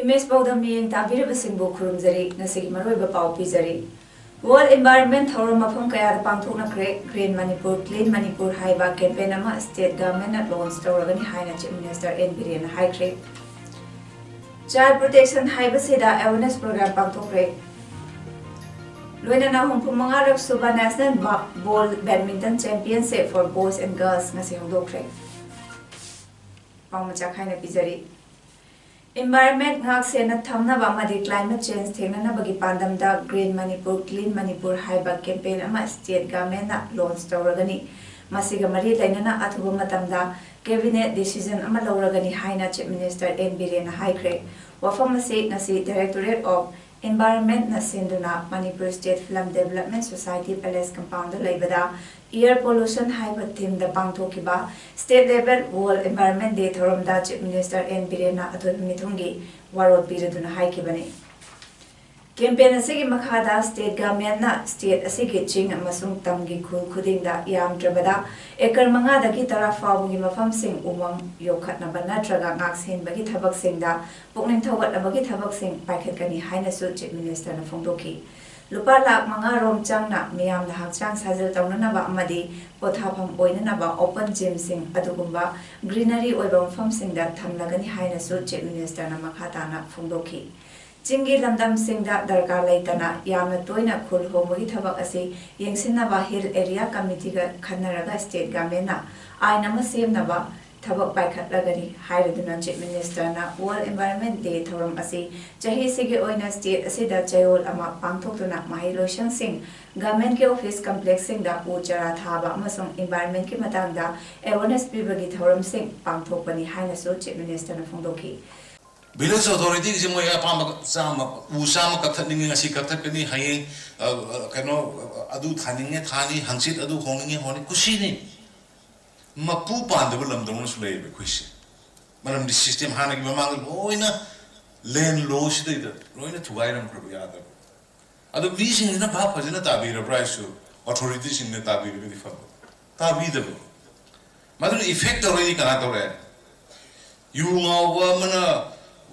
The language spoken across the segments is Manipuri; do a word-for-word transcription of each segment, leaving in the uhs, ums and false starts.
ꯏꯃꯦꯖ ꯄꯥꯎꯗꯝ ꯃꯤꯠꯌꯦꯡ ꯇꯥꯕꯤꯔꯤꯕꯁꯤꯡꯕꯨ ꯈꯨꯔꯨꯝꯖꯔꯤ꯫ ꯉꯁꯤꯒꯤ ꯃꯔꯨꯑꯣꯏꯕ ꯄꯥꯎ ꯄꯤꯖꯔꯤ꯫ World Environment ꯊꯧꯔꯝ ꯃꯐꯝ ꯀꯌꯥꯗ ꯄꯥꯡꯊꯣꯛꯅꯈ꯭ꯔꯦ꯫ Green Manipur, Clean Manipur ꯍꯥꯏꯕ campaign ꯑꯃ state government ꯅ launch ꯇꯧꯔꯒꯅꯤ ꯍꯥꯏꯅ Chief Minister N ꯕꯤꯔꯦꯟꯅ ꯍꯥꯏꯈ꯭ꯔꯦ꯫ Child Protection ꯍꯥꯏꯕꯁꯤꯗ awareness program ꯄꯥꯡꯊꯣꯛꯈ꯭ꯔꯦ꯫ ꯂꯣꯏꯅꯅ ꯍꯨꯝꯐꯨ ꯃꯉꯥꯔꯛ ꯁꯨꯕ National Ba-, Ball Badminton Championship for Boys and Girls ꯉꯁꯤ ꯍꯧꯗꯣꯛꯈ꯭ꯔꯦ꯫ ꯄꯥꯎ ꯃꯆꯥ ꯈꯥꯏꯅ ꯄꯤꯖꯔꯤ꯫ Environment ꯉꯥꯛ ꯁꯦꯟꯅ ꯊꯝꯅꯕ ꯑꯃꯗꯤ climate change ꯊꯦꯡꯅꯅꯕꯒꯤ ꯄꯥꯟꯗꯝꯗ Green Manipur, Clean Manipur ꯍꯥꯏꯕ campaign ꯑꯃ state government ꯅ launch ꯇꯧꯔꯒꯅꯤ꯫ ꯃꯁꯤꯒ ꯃꯔꯤ ꯂꯩꯅꯅ ꯑꯊꯨꯕ ꯃꯇꯝꯗ cabinet decision ꯑꯃ ꯂꯧꯔꯒꯅꯤ ꯍꯥꯏꯅ Chief Minister N ꯕꯤꯔꯦꯟꯅ ꯍꯥꯏꯈ꯭ꯔꯦ꯫ ꯋꯥꯐꯝ ꯑꯁꯤ ꯉꯁꯤ Directorate of Environment ꯅ ꯁꯤꯟꯗꯨꯅ Manipur State Film Development Society Palace compound ꯗ ꯂꯩꯕꯗ Air Pollution ꯍꯥꯏꯕ theme ꯗ ꯄꯥꯡꯊꯣꯛꯈꯤꯕ state level World Environment Day ꯊꯧꯔꯝꯗ Chief Minister N ꯕꯤꯔꯦꯟꯅ ꯑꯊꯣꯏꯕ ꯃꯤꯊꯨꯡꯒꯤ ꯋꯥꯔꯣꯜ ꯄꯤꯔꯗꯨꯅ ꯍꯥꯏꯈꯤꯕꯅꯤ꯫ Campaign ꯑꯁꯤꯒꯤ ꯃꯈꯥꯗ state government ꯅ state ꯑꯁꯤꯒꯤ ꯆꯤꯡ ꯑꯃꯁꯨꯡ ꯇꯝꯒꯤ ꯈꯨꯜ ꯈꯨꯗꯤꯡꯗ ꯌꯥꯝꯗ꯭ꯔꯕꯗ acre ꯃꯉꯥꯗꯒꯤ ꯇꯔꯥ ꯐꯥꯎꯕꯒꯤ ꯃꯐꯝꯁꯤꯡ ꯎꯃꯪ ꯌꯣꯛꯈꯠꯅꯕ ꯅꯠꯇ꯭ꯔꯒ ꯉꯥꯛ ꯁꯦꯟꯕꯒꯤ ꯊꯕꯛꯁꯤꯡꯗ ꯄꯨꯛꯅꯤꯡ ꯊꯧꯒꯠꯅꯕꯒꯤ ꯊꯕꯛꯁꯤꯡ ꯄꯥꯏꯈꯠꯀꯅꯤ ꯍꯥꯏꯅꯁꯨ Chief Minister ꯅ ꯐꯣꯡꯗꯣꯛꯈꯤ꯫ ꯂꯨꯄꯥ ꯂꯥꯈ ꯃꯉꯥ ꯔꯣꯝ ꯆꯪꯅ ꯃꯤꯌꯥꯝꯅ ꯍꯛꯆꯥꯡ ꯁꯥꯖꯦꯜ ꯇꯧꯅꯅꯕ ꯑꯃꯗꯤ ꯄꯣꯊꯥꯐꯝ ꯑꯣꯏꯅꯅꯕ open gym ꯁꯤꯡ ꯑꯗꯨꯒꯨꯝꯕ greenery ꯑꯣꯏꯕ ꯃꯐꯝꯁꯤꯡꯗ ꯊꯝꯂꯒꯅꯤ ꯍꯥꯏꯅꯁꯨ Chief Minister ꯅ ꯃꯈꯥ ꯇꯥꯅ ꯐꯣꯡꯗꯣꯛꯈꯤ꯫ ꯆꯤꯡꯒꯤ ꯂꯝꯗꯝꯁꯤꯡꯗ ꯗꯔꯀꯥꯔ ꯂꯩꯇꯅ ꯌꯥꯝꯅ ꯇꯣꯏꯅ ꯈꯨꯜ ꯍꯣꯡꯕꯒꯤ ꯊꯕꯛ ꯑꯁꯤ ꯌꯦꯡꯁꯤꯟꯅꯕ Hill Area Committee ꯒ ꯈꯟꯅꯔꯒ state government ꯅ ꯑꯥꯏꯟ ꯑꯃ ꯁꯦꯝꯅꯕ ꯊꯕꯛ ꯄꯥꯏꯈꯠꯂꯒꯅꯤ ꯍꯥꯏꯔꯗꯨꯅ Chief Minister ꯅ World Environment Day ꯊꯧꯔꯝ ꯑꯁꯤ ꯆꯍꯤꯁꯤꯒꯤ ꯑꯣꯏꯅ state ꯑꯁꯤꯗ ꯆꯌꯣꯜ ꯑꯃ ꯄꯥꯡꯊꯣꯛꯇꯨꯅ ꯃꯍꯩꯂꯣꯏꯁꯪꯁꯤꯡ, government ꯀꯤ office complex ꯁꯤꯡꯗ ꯎ ꯆꯥꯔꯥ ꯊꯥꯕ ꯑꯃꯁꯨꯡ environment ꯀꯤ ꯃꯇꯥꯡꯗ awareness ꯄꯤꯕꯒꯤ ꯊꯧꯔꯝꯁꯤꯡ ꯄꯥꯡꯊꯣꯛꯄꯅꯤ ꯍꯥꯏꯅꯁꯨ Chief Minister ꯅ ꯐꯣꯡꯗꯣꯛꯈꯤ꯫ Village authorityꯒꯤꯁꯦ ꯃꯣꯏ ꯑꯄꯥꯝꯕ ꯆꯥꯝꯃ, ꯎ ꯆꯥꯝꯃ ꯀꯛꯊꯠꯅꯤꯡꯉꯤ, ꯉꯁꯤ ꯀꯛꯊꯠꯀꯅꯤ, ꯍꯌꯦꯡ ꯑ, ꯑ, ꯀꯩꯅꯣ, ꯑꯗꯨ ꯊꯥꯅꯤꯡꯉꯦ ꯊꯥꯅꯤ, ꯍꯪꯆꯤꯠ ꯑꯗꯨ ꯍꯣꯡꯅꯤꯡꯉꯦ ꯍꯣꯡꯅꯤ, ꯀꯨꯁꯤꯅꯤ꯫ ꯃꯄꯨ ꯄꯥꯟꯗꯕ ꯂꯝꯗꯧꯅꯁꯨ ꯂꯩꯌꯦꯕ ꯑꯩꯈꯣꯏꯁꯦ꯫ ꯃꯔꯝꯗꯤ system ꯍꯥꯟꯅꯒꯤ ꯃꯃꯥꯡꯗ ꯂꯣꯏꯅ land lawꯁꯤꯗꯩꯗ ꯂꯣꯏꯅ ꯊꯨꯒꯥꯏꯔꯝꯈ꯭ꯔꯕ ꯌꯥꯗꯕ꯫ ꯑꯗꯣ ꯃꯤꯁꯤꯡꯁꯤꯅ ꯚꯥꯞ ꯐꯖꯅ ꯇꯥꯕꯤꯔꯕ꯭ꯔꯥ ꯍꯥꯏꯁꯨ, authorityꯁꯤꯡꯅ ꯇꯥꯕꯤꯔꯒꯗꯤ ꯐꯕ, ꯇꯥꯕꯤꯗꯕ꯫ ꯃꯗꯨꯅ effect ꯇꯧꯔꯛꯏꯗꯤ ꯀꯅꯥ ꯇꯧꯔꯦ? ꯌꯨ ꯉꯥꯎꯕ ꯑꯃꯅ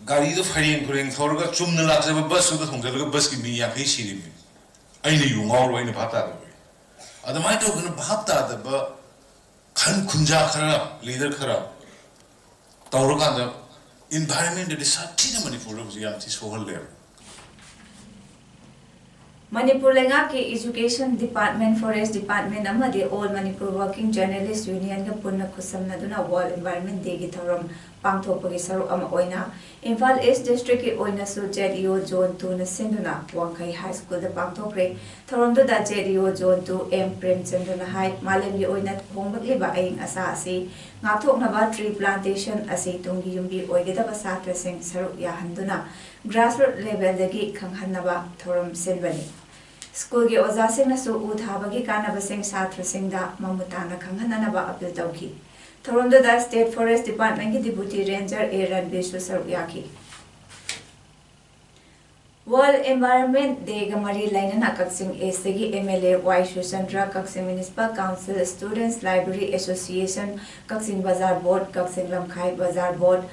ꯒꯥꯔꯤꯗꯣ ꯐꯩꯔꯦꯡ ꯈꯨꯔꯦꯡ ꯊꯧꯔꯒ ꯆꯨꯝꯅ ꯂꯥꯛꯆꯕ busꯇꯨꯗ ꯊꯣꯡꯖꯤꯜꯂꯒ busꯀꯤ ꯃꯤ ꯌꯥꯡꯈꯩ ꯁꯤꯔꯤꯕꯅꯤ꯫ ꯑꯩꯅ ꯌꯨ ꯉꯥꯎꯔꯣ, ꯑꯩꯅ ꯚꯥꯞ ꯇꯥꯗꯕꯒꯤ꯫ ꯑꯗꯨꯃꯥꯏꯅ ꯇꯧꯗꯅ ꯚꯥꯞ ꯇꯥꯗꯕ ꯈꯟ ꯈꯨꯟꯖꯥ ꯈꯔ, leader ꯈꯔ ꯇꯧꯔꯀꯥꯟꯗ environmentꯗꯗꯤ ꯁꯥꯊꯤꯅ ꯃꯅꯤꯄꯨꯔꯗ ꯍꯧꯖꯤꯛ ꯌꯥꯝ ꯊꯤ ꯁꯣꯛꯍꯜꯂꯦꯕ꯫ ꯃꯅꯤꯄꯨꯔ ꯂꯩꯉꯥꯛꯀꯤ Education Department, Forest Department ꯑꯃꯗꯤ All Manipur Working Journalist Unionꯒ ꯄꯨꯟꯅ ꯈꯨꯠꯁꯝꯅꯗꯨꯅ World Environment Dayꯒꯤ ꯊꯧꯔꯝ ꯄꯥꯡꯊꯣꯛꯄꯒꯤ ꯁꯔꯨꯛ ꯑꯃ ꯑꯣꯏꯅ ꯏꯝꯐꯥꯜ East Districtꯀꯤ ꯑꯣꯏꯅꯁꯨ ZEO Zone twoꯅ ꯁꯤꯟꯗꯨꯅ ꯋꯥꯡꯈꯩ High Schoolꯗ ꯄꯥꯡꯊꯣꯛꯈ꯭ꯔꯦ꯫ ꯊꯧꯔꯝꯗꯨꯗ ZEO Zone two M ꯄ꯭ꯔꯦꯝꯆꯟꯗ꯭ꯔꯅ ꯍꯥꯏ, ꯃꯥꯂꯦꯝꯒꯤ ꯑꯣꯏꯅ ꯍꯣꯡꯂꯛꯂꯤꯕ ꯑꯏꯪ ꯑꯁꯥ ꯑꯁꯤ ꯉꯥꯛꯊꯣꯛꯅꯕ tree plantation ꯑꯁꯤ ꯇꯨꯡꯒꯤ ꯌꯨꯝꯕꯤ ꯑꯣꯏꯒꯗꯕ ꯁꯥꯇ꯭ꯔꯁꯤꯡ ꯁꯔꯨꯛ ꯌꯥꯍꯟꯗꯨꯅ grassroot levelꯗꯒꯤ ꯈꯪꯍꯟꯅꯕ ꯊꯧꯔꯝ ꯁꯤꯟꯕꯅꯤ꯫ ꯁ꯭ꯀꯨꯜꯒꯤ ꯑꯣꯖꯥꯁꯤꯡꯅꯁꯨ ꯎ ꯊꯥꯕꯒꯤ ꯀꯥꯟꯅꯕꯁꯤꯡ ꯁꯥꯇ꯭ꯔꯁꯤꯡꯗ ꯃꯃꯨꯠ ꯇꯥꯅ ꯈꯪꯍꯟꯅꯅꯕ appeal ꯇꯧꯈꯤ꯫ ꯊꯧꯔꯝꯗꯨꯗ State Forest Departmentꯀꯤ Deputy Ranger A ꯔꯟꯕꯤꯔꯁꯨ ꯁꯔꯨꯛ ꯌꯥꯈꯤ꯫ World Environment Dayꯒ ꯃꯔꯤ ꯂꯩꯅꯅ ꯀꯛꯆꯤꯡ Eastꯇꯒꯤ MLA ꯋꯥꯏ ꯁꯨꯔꯆꯟꯗ꯭ꯔ, ꯀꯛꯆꯤꯡ Municipal Council, Students Library Association, ꯀꯛꯆꯤꯡ ꯕꯖꯥꯔ ꯕꯣꯔꯗ, ꯀꯛꯆꯤꯡ ꯂꯝꯈꯥꯏ ꯕꯖꯥꯔ ꯕꯣꯔꯗ,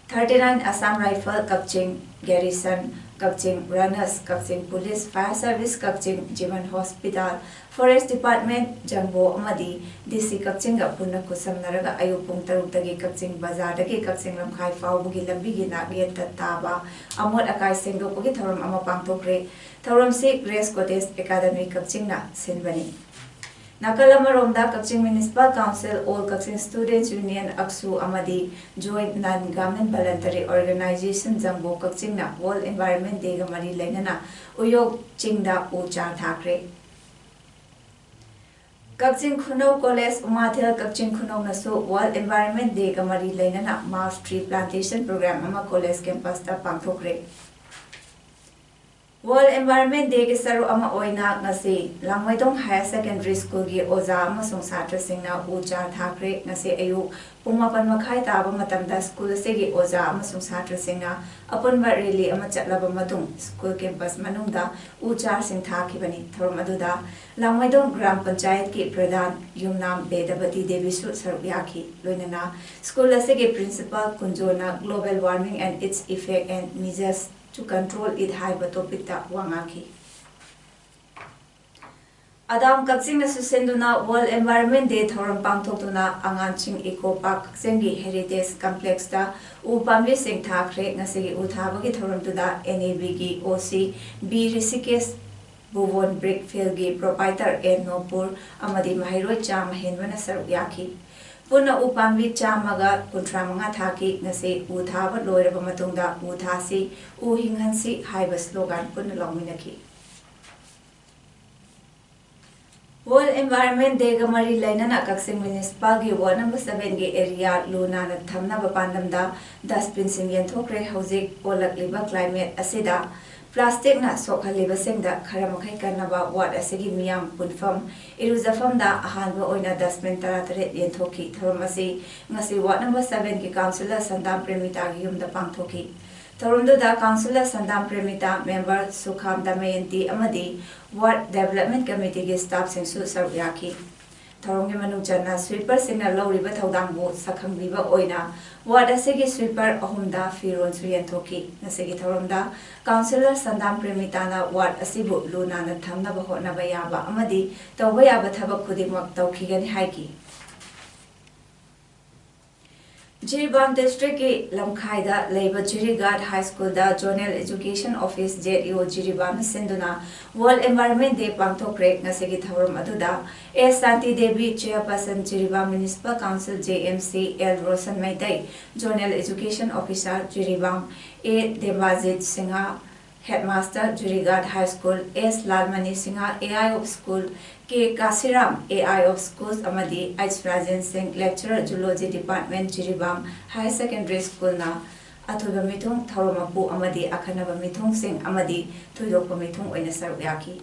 thirty nine Assam Rifle ꯀꯛꯆꯤꯡ Garrison, ꯀꯛꯆꯤꯡ Runners, ꯀꯛꯆꯤꯡ Police, Fire Service ꯀꯛꯆꯤꯡ, Jeevan Hospital, Forest Department, ꯖꯪꯕꯣ ꯑꯃꯗꯤ DC ꯀꯛꯆꯤꯡꯒ ꯄꯨꯟꯅ ꯈꯨꯠꯁꯝꯅꯔꯒ ꯑꯌꯨꯛ ꯄꯨꯡ ꯇꯔꯨꯛꯇꯒꯤ ꯀꯛꯆꯤꯡ ꯕꯖꯥꯔꯗꯒꯤ ꯀꯛꯆꯤꯡ ꯂꯝꯈꯥꯏ ꯐꯥꯎꯕꯒꯤ ꯂꯝꯕꯤꯒꯤ ꯅꯥꯛꯌꯦꯠꯇ ꯇꯥꯕ ꯑꯃꯣꯠ ꯑꯀꯥꯏ ꯁꯦꯡꯗꯣꯛꯄꯒꯤ ꯊꯧꯔꯝ ꯑꯃ ꯄꯥꯡꯊꯣꯛꯈ꯭ꯔꯦ꯫ ꯊꯧꯔꯝꯁꯤ Grace Cottage Academy ꯀꯛꯆꯤꯡꯅ ꯁꯤꯟꯕꯅꯤ꯫ ꯅꯥꯀꯜ ꯑꯃꯔꯣꯝꯗ ꯀꯛꯆꯤꯡ Municipal Council, All Kachin Students Union, ꯑꯛꯁꯨ ꯑꯃꯗꯤ Joint Non Government Voluntary Organization ꯖꯪꯕꯣ ꯀꯛꯆꯤꯡꯅ World Environment Dayꯒ ꯃꯔꯤ ꯂꯩꯅꯅ ꯎꯌꯣꯛ ꯆꯤꯡꯗ ꯎ ꯆꯥꯔ ꯊꯥꯈ꯭ꯔꯦ꯫ ꯀꯛꯆꯤꯡ ꯈꯨꯅꯧ ꯀꯣꯂꯦꯖ, ꯎꯃꯥꯊꯦꯜ ꯀꯛꯆꯤꯡ ꯈꯨꯅꯧꯅꯁꯨ World Environment Day ꯒ ꯃꯔꯤ ꯂꯩꯅꯅ mass tree plantation program ꯑꯃ ꯀꯣꯂꯦꯖ campus ꯇ ꯄꯥꯡꯊꯣꯛꯈ꯭ꯔꯦ꯫ World Environment Day ꯒꯤ ꯁꯔꯨꯛ ꯑꯃ ꯑꯣꯏꯅ ꯉꯁꯤ ꯂꯥꯡꯃꯩꯗꯣꯡ Higher Secondary School ꯒꯤ ꯑꯣꯖꯥ ꯑꯃꯁꯨꯡ ꯁꯥꯇ꯭ꯔꯁꯤꯡꯅ ꯎ ꯆꯥꯔ ꯊꯥꯈ꯭ꯔꯦ꯫ ꯉꯁꯤ ꯑꯌꯨꯛ ꯄꯨꯡ ꯃꯥꯄꯟ ꯃꯈꯥꯏ ꯇꯥꯕ ꯃꯇꯝꯗ school ꯑꯁꯤꯒꯤ ꯑꯣꯖꯥ ꯑꯃꯁꯨꯡ ꯁꯥꯇ꯭ꯔꯁꯤꯡꯅ ꯑꯄꯨꯟꯕ rally ꯑꯃ ꯆꯠꯂꯕ ꯃꯇꯨꯡ school campus ꯃꯅꯨꯡꯗ ꯎ ꯆꯥꯔꯁꯤꯡ ꯊꯥꯈꯤꯕꯅꯤ꯫ ꯊꯧꯔꯝ ꯑꯗꯨꯗ ꯂꯥꯡꯃꯩꯗꯣꯡ ꯒ꯭ꯔꯥꯝ ꯄꯟꯆꯥꯌꯠꯀꯤ ꯄ꯭ꯔꯙꯥꯟ ꯌꯨꯝꯅꯥꯝ ꯕꯦꯗꯕꯇꯤ ꯗꯦꯕꯤꯁꯨ ꯁꯔꯨꯛ ꯌꯥꯈꯤ꯫ ꯂꯣꯏꯅꯅ school ꯑꯁꯤꯒꯤ principal ꯀꯨꯟꯖꯣꯅ Global Warming and Its Effect and Measures to Control It ꯍꯥꯏꯕ topic ꯇ ꯋꯥ ꯉꯥꯡꯈꯤ꯫ ꯑꯗꯥꯝ ꯀꯛꯆꯤꯡꯅꯁꯨ ꯁꯤꯟꯗꯨꯅ World Environment Day ꯊꯧꯔꯝ ꯄꯥꯡꯊꯣꯛꯇꯨꯅ ꯑꯉꯥꯟꯁꯤꯡ Eco Park ꯀꯛꯆꯤꯡꯒꯤ Heritage Complex ꯇ ꯎ ꯄꯥꯝꯕꯤꯁꯤꯡ ꯊꯥꯈ꯭ꯔꯦ꯫ ꯉꯁꯤꯒꯤ ꯎ ꯊꯥꯕꯒꯤ ꯊꯧꯔꯝꯗꯨꯗ N A B ꯒꯤ O C B Rishikesh, ꯚꯨꯕꯣꯟ Brick Field ꯒꯤ proprietor N ꯅꯣꯄꯨꯔ ꯑꯃꯗꯤ ꯃꯍꯩꯔꯣꯏ ꯆꯥꯝꯃ ꯍꯦꯟꯕꯅ ꯁꯔꯨꯛ ꯌꯥꯈꯤ꯫ ꯄꯨꯟꯅ ꯎ ꯄꯥꯝꯕꯤ ꯆꯥꯝꯃꯒ ꯀꯨꯟꯊ꯭ꯔꯥ ꯃꯉꯥ ꯊꯥꯈꯤ꯫ ꯉꯁꯤ ꯎ ꯊꯥꯕ ꯂꯣꯏꯔꯕ ꯃꯇꯨꯡꯗ "ꯎ ꯊꯥꯁꯤ, ꯎ ꯍꯤꯡꯍꯟꯁꯤ" ꯍꯥꯏꯕ slogan ꯄꯨꯟꯅ ꯂꯧꯃꯤꯟꯅꯈꯤ꯫ World Environment Day ꯒ ꯃꯔꯤ ꯂꯩꯅꯅ ꯀꯛꯆꯤꯡ municipal ꯒꯤ ward number seven ꯒꯤ area ꯂꯨ ꯅꯥꯟꯅ ꯊꯝꯅꯕ ꯄꯥꯟꯗꯝꯗ dustbin ꯁꯤꯡ ꯌꯦꯟꯊꯣꯛꯈ꯭ꯔꯦ꯫ ꯍꯧꯖꯤꯛ ꯑꯣꯜꯂꯛꯂꯤꯕ climate ꯑꯁꯤꯗ plastic ꯅ ꯁꯣꯛꯍꯜꯂꯤꯕꯁꯤꯡꯗ ꯈꯔ ꯃꯈꯩ ꯀꯟꯅꯕ ward ꯑꯁꯤꯒꯤ ꯃꯤꯌꯥꯝ ꯄꯨꯟꯐꯝ ꯏꯔꯨꯖꯐꯝꯗ ꯑꯍꯥꯟꯕ ꯑꯣꯏꯅ dustbin ꯇꯔꯥꯇꯔꯦꯠ ꯌꯦꯟꯊꯣꯛꯈꯤ꯫ ꯊꯧꯔꯝ ꯑꯁꯤ ꯉꯁꯤ ward number seven ꯒꯤ councillor ꯁꯟꯗꯥꯝ ꯄ꯭ꯔꯦꯃꯤꯇꯥꯒꯤ ꯌꯨꯝꯗ ꯄꯥꯡꯊꯣꯛꯈꯤ꯫ ꯊꯧꯔꯝꯗꯨꯗ councillor ꯁꯟꯗꯥꯝ ꯄ꯭ꯔꯦꯃꯤꯇꯥ, member ꯁꯨꯈꯥꯝ ꯗꯃꯌꯟꯇꯤ ꯑꯃꯗꯤ ward development committee ꯒꯤ staff ꯁꯤꯡꯁꯨ ꯁꯔꯨꯛ ꯌꯥꯈꯤ꯫ ꯊꯧꯔꯝꯒꯤ ꯃꯅꯨꯡ ꯆꯟꯅ sweeper ꯁꯤꯡꯅ ꯂꯧꯔꯤꯕ ꯊꯧꯗꯥꯡꯕꯨ ꯁꯛꯈꯪꯕꯤꯕ ꯑꯣꯏꯅ ward ꯑꯁꯤꯒꯤ sweeper ꯑꯍꯨꯝꯗ ꯐꯤꯔꯣꯜꯁꯨ ꯌꯦꯟꯊꯣꯛꯈꯤ꯫ ꯉꯁꯤꯒꯤ ꯊꯧꯔꯝꯗ councillor ꯁꯟꯗꯥꯝ ꯄ꯭ꯔꯦꯃꯤꯇꯥꯅ ward ꯑꯁꯤꯕꯨ ꯂꯨ ꯅꯥꯟꯅ ꯊꯝꯅꯕ ꯍꯣꯠꯅꯕ ꯌꯥꯕ ꯑꯃꯗꯤ ꯇꯧꯕ ꯌꯥꯕ ꯊꯕꯛ ꯈꯨꯗꯤꯡꯃꯛ ꯇꯧꯈꯤꯒꯅꯤ ꯍꯥꯏꯈꯤ꯫ ꯖꯤꯔꯤꯕꯥꯝ district ꯀꯤ ꯂꯝꯈꯥꯏꯗ ꯂꯩꯕ ꯖꯤꯔꯤꯒꯥꯠ High School ꯗ Zonal Education Office, Z E O, ꯖꯤꯔꯤꯕꯥꯝꯅ ꯁꯤꯟꯗꯨꯅ World Environment Day ꯄꯥꯡꯊꯣꯛꯈ꯭ꯔꯦ꯫ ꯉꯁꯤꯒꯤ ꯊꯧꯔꯝ ꯑꯗꯨꯗ S Shanti Devi, chairperson Jiribam Municipal Council, J M C, L Roshan Meitei, Zonal Education Officer Jiribam, A Debajit Singh, headmaster Jirighat High School, S Lalmani Singh, A I of School, K Kashiram, A I of Schools ꯑꯃꯗꯤ H Rajen Singh, Lecturer, Zoology Department, Jiribam Higher Secondary Schoolꯅ ꯑꯊꯣꯏꯕ ꯃꯤꯊꯨꯡ, ꯊꯧꯔꯝ ꯃꯄꯨ ꯑꯃꯗꯤ ꯑꯈꯟꯅꯕ ꯃꯤꯊꯨꯡꯁꯤꯡ ꯑꯃꯗꯤ ꯊꯣꯏꯗꯣꯛꯄ ꯃꯤꯊꯨꯡ ꯑꯣꯏꯅ ꯁꯔꯨꯛ ꯌꯥꯈꯤ꯫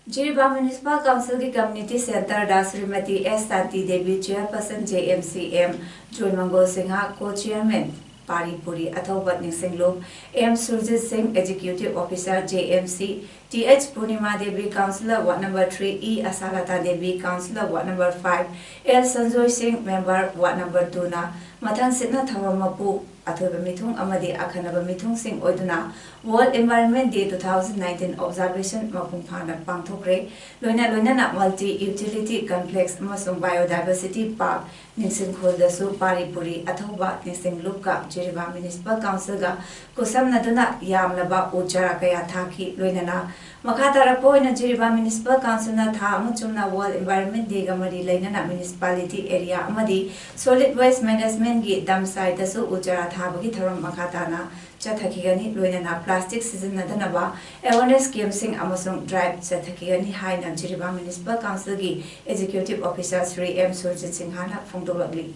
ꯖꯤꯔꯤꯕꯥꯝ Municipal Councilꯒꯤ Community Centreꯗ ꯁ꯭ꯔꯤꯃꯇꯤ ꯑꯦꯁ Shanti Devi, Chairperson J M C M, ꯖꯣꯏꯃꯪꯒꯣꯜ Singh, Co-Chairman ꯄꯥꯔꯤ ꯄꯨꯔꯤ ꯑꯊꯧꯕ ꯅꯤꯡꯁꯤꯡꯂꯨꯞ, ꯑꯦꯝ ꯁꯨꯔꯖꯤꯠ ꯁꯤꯡ, Executive Officer J M C, T H Purnima Devi, Councillor Ward Number Three, E Asalta Devi, Councillor Ward Number Five, L Sanjoy Singh, Member Ward Number Twoꯅ ꯃꯊꯪꯁꯤꯠꯅ ꯊꯧꯔꯝ ꯃꯄꯨ, ꯑꯊꯣꯏꯕ ꯃꯤꯊꯨꯡ ꯑꯃꯗꯤ ꯑꯈꯟꯅꯕ ꯃꯤꯊꯨꯡꯁꯤꯡ ꯑꯣꯏꯗꯨꯅ World Environment Day two thousand nineteen observation ꯃꯄꯨꯡ ꯐꯥꯅ ꯄꯥꯡꯊꯣꯛꯈ꯭ꯔꯦ꯫ ꯂꯣꯏꯅ ꯂꯣꯏꯅꯅ Multi Utility Complex ꯑꯃꯁꯨꯡ Biodiversity Park ꯅꯤꯡꯁꯤꯡꯈꯣꯜꯗꯁꯨ ꯄꯥꯔꯤ ꯄꯨꯔꯤ ꯑꯊꯧꯕ ꯅꯤꯡꯁꯤꯡꯂꯨꯞꯀ ꯖꯤꯔꯤꯕꯥꯝ Municipal Councilꯒ ꯈꯨꯠꯁꯝꯅꯗꯨꯅ ꯌꯥꯝꯂꯕ ꯎ ꯆꯥꯔꯥ ꯀꯌꯥ ꯊꯥꯈꯤ꯫ ꯂꯣꯏꯅꯅ ꯃꯈꯥ ꯇꯥꯔꯛꯄ ꯑꯣꯏꯅ ꯖꯤꯔꯤꯕꯥꯝ Municipal Councilꯅ ꯊꯥ ꯑꯃ ꯆꯨꯝꯅ World Environment Dayꯒ ꯃꯔꯤ ꯂꯩꯅꯅ municipality area ꯑꯃꯗꯤ solid waste managementꯒꯤ dump siteꯇꯁꯨ ꯎ ꯆꯥꯔꯥ ꯊꯥꯕꯒꯤ ꯊꯧꯔꯝ ꯃꯈꯥ ꯇꯥꯅ ꯆꯠꯊꯈꯤꯒꯅꯤ꯫ ꯂꯣꯏꯅꯅ plastic ꯁꯤꯖꯤꯟꯅꯗꯅꯕ awareness campꯁꯤꯡ ꯑꯃꯁꯨꯡ drive ꯆꯠꯊꯈꯤꯒꯅꯤ ꯍꯥꯏꯅ ꯖꯤꯔꯤꯕꯥꯝ Municipal Councilꯒꯤ Executive Officer Shri M Surjit ꯁꯤꯡꯍꯅ ꯐꯣꯡꯗꯣꯛꯂꯛꯂꯤ꯫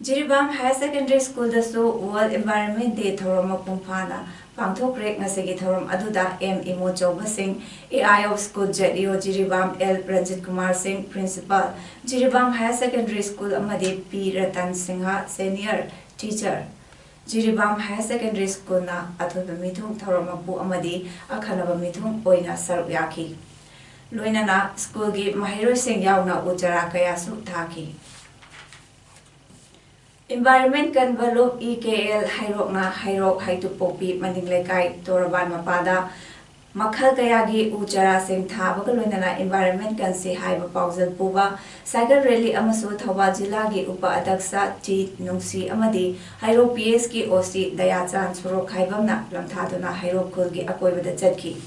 Jiribam Higher Secondary Schoolꯗꯁꯨ World Environment Day ꯊꯧꯔꯝ ꯃꯄꯨꯡ ꯐꯥꯅ ꯄꯥꯡꯊꯣꯛꯈ꯭ꯔꯦ꯫ ꯉꯁꯤꯒꯤ ꯊꯧꯔꯝ ꯑꯗꯨꯗ ꯑꯦꯝ ꯏꯃꯣꯆꯧꯕ ꯁꯤꯡ, A I of School, Z E O Jiribam, L Ranjit Kumar ꯁꯤꯡ, Principal, Jiribam Higher Secondary School, ꯑꯃꯗꯤ ꯄꯤ Ratan Singh, Senior Teacher, Jiribam Higher Secondary Schoolꯅ ꯑꯊꯣꯏꯕ ꯃꯤꯊꯨꯡ, ꯊꯧꯔꯝ ꯃꯄꯨ ꯑꯃꯗꯤ ꯑꯈꯟꯅꯕ ꯃꯤꯊꯨꯡ ꯑꯣꯏꯅ ꯁꯔꯨꯛ ꯌꯥꯈꯤ꯫ ꯂꯣꯏꯅꯅ ꯁ꯭ꯀꯨꯜꯒꯤ ꯃꯍꯩꯔꯣꯏꯁꯤꯡ ꯌꯥꯎꯅ ꯎ ꯆꯥꯔꯥ ꯀꯌꯥꯁꯨ ꯊꯥꯈꯤ꯫ Environment ꯀꯟꯕ ꯂꯨꯞ, E K L ꯍꯩꯔꯣꯛꯅ ꯍꯩꯔꯣꯛ ꯍꯩꯇꯨꯞꯄꯣꯛꯄꯤ ꯃꯅꯤꯡ ꯂꯩꯀꯥꯏ ꯇꯣꯔꯕꯥꯟ ꯃꯄꯥꯗ ꯃꯈꯜ ꯀꯌꯥꯒꯤ ꯎ ꯆꯥꯔꯥꯁꯤꯡ ꯊꯥꯕꯒ ꯂꯣꯏꯅꯅ environment ꯀꯟꯁꯤ ꯍꯥꯏꯕ ꯄꯥꯎꯖꯦꯜ ꯄꯨꯕ cycle rally ꯑꯃꯁꯨ ꯊꯧꯕꯥꯜ ꯖꯤꯂꯥꯒꯤ ꯎꯄ ꯑꯙ꯭ꯌꯛꯁ ꯇꯤ ꯅꯨꯡꯁꯤ ꯑꯃꯗꯤ ꯍꯩꯔꯣꯛ P H ꯀꯤ O C ꯗꯌꯥꯆꯥꯟ ꯁꯣꯔꯣꯛ ꯈꯥꯏꯕꯝꯅ ꯂꯝꯊꯥꯗꯨꯅ ꯍꯩꯔꯣꯛ ꯈꯨꯜꯒꯤ ꯑꯀꯣꯏꯕꯗ ꯆꯠꯈꯤ꯫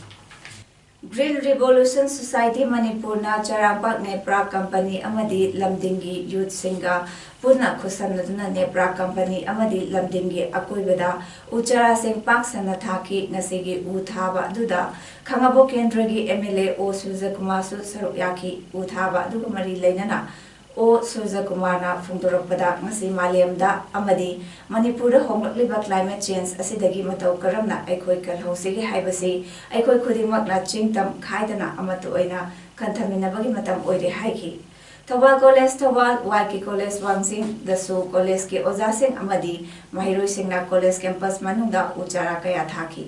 Green Revolution Society ꯃꯅꯤꯄꯨꯔꯅ ꯆꯔꯥꯡꯄꯥꯛ ꯅꯦꯄ꯭ꯔꯥ ꯀꯝꯄꯅꯤ ꯑꯃꯗꯤ ꯂꯝꯗꯤꯡꯒꯤ ꯌꯨꯠꯁꯤꯡꯒ ꯄꯨꯟꯅ ꯈꯨꯠꯁꯝꯅꯗꯨꯅ ꯅꯦꯄ꯭ꯔꯥ ꯀꯝꯄꯅꯤ ꯑꯃꯗꯤ ꯂꯝꯗꯤꯡꯒꯤ ꯑꯀꯣꯏꯕꯗ ꯎ ꯆꯥꯔꯥꯁꯤꯡ ꯄꯥꯛ ꯁꯟꯅ ꯊꯥꯈꯤ꯫ ꯉꯁꯤꯒꯤ ꯎ ꯊꯥꯕ ꯑꯗꯨꯗ ꯈꯥꯉꯕꯣꯛ ꯀꯦꯟꯗ꯭ꯔꯒꯤ ꯑꯦꯝ ꯑꯦꯜ ꯑꯦ ꯑꯣ ꯁꯨꯔꯖꯀꯨꯃꯥꯔꯁꯨ ꯁꯔꯨꯛ ꯌꯥꯈꯤ꯫ ꯎ ꯊꯥꯕ ꯑꯗꯨꯒ ꯃꯔꯤ ꯂꯩꯅꯅ ꯑꯣ ꯁꯨꯔꯖꯀꯨꯃꯥꯔꯅ ꯐꯣꯡꯗꯣꯔꯛꯄꯗ, ꯉꯁꯤ ꯃꯥꯂꯦꯝꯗ ꯑꯃꯗꯤ ꯃꯅꯤꯄꯨꯔꯗ ꯍꯣꯡꯂꯛꯂꯤꯕ climate change ꯑꯁꯤꯗꯒꯤ ꯃꯇꯧ ꯀꯔꯝꯅ ꯑꯩꯈꯣꯏ ꯀꯜꯍꯧꯁꯤꯒꯦ ꯍꯥꯏꯕꯁꯤ ꯑꯩꯈꯣꯏ ꯈꯨꯗꯤꯡꯃꯛꯅ ꯆꯤꯡ ꯇꯝ ꯈꯥꯏꯗꯅ ꯑꯃꯠꯇ ꯑꯣꯏꯅ ꯈꯟꯊꯃꯤꯟꯅꯕꯒꯤ ꯃꯇꯝ ꯑꯣꯏꯔꯦ ꯍꯥꯏꯈꯤ꯫ ꯊꯧꯕꯥꯜ ꯀꯣꯂꯦꯖ, ꯊꯧꯕꯥꯜ ꯋꯥꯏ ꯀꯦ ꯀꯣꯂꯦꯖ ꯋꯥꯡꯖꯤꯡꯗꯁꯨ ꯀꯣꯂꯦꯖꯀꯤ ꯑꯣꯖꯥꯁꯤꯡ ꯑꯃꯗꯤ ꯃꯍꯩꯔꯣꯏꯁꯤꯡꯅ ꯀꯣꯂꯦꯖ ꯀꯦꯝꯄꯁ ꯃꯅꯨꯡꯗ ꯎ ꯆꯥꯔꯥ ꯀꯌꯥ ꯊꯥꯈꯤ꯫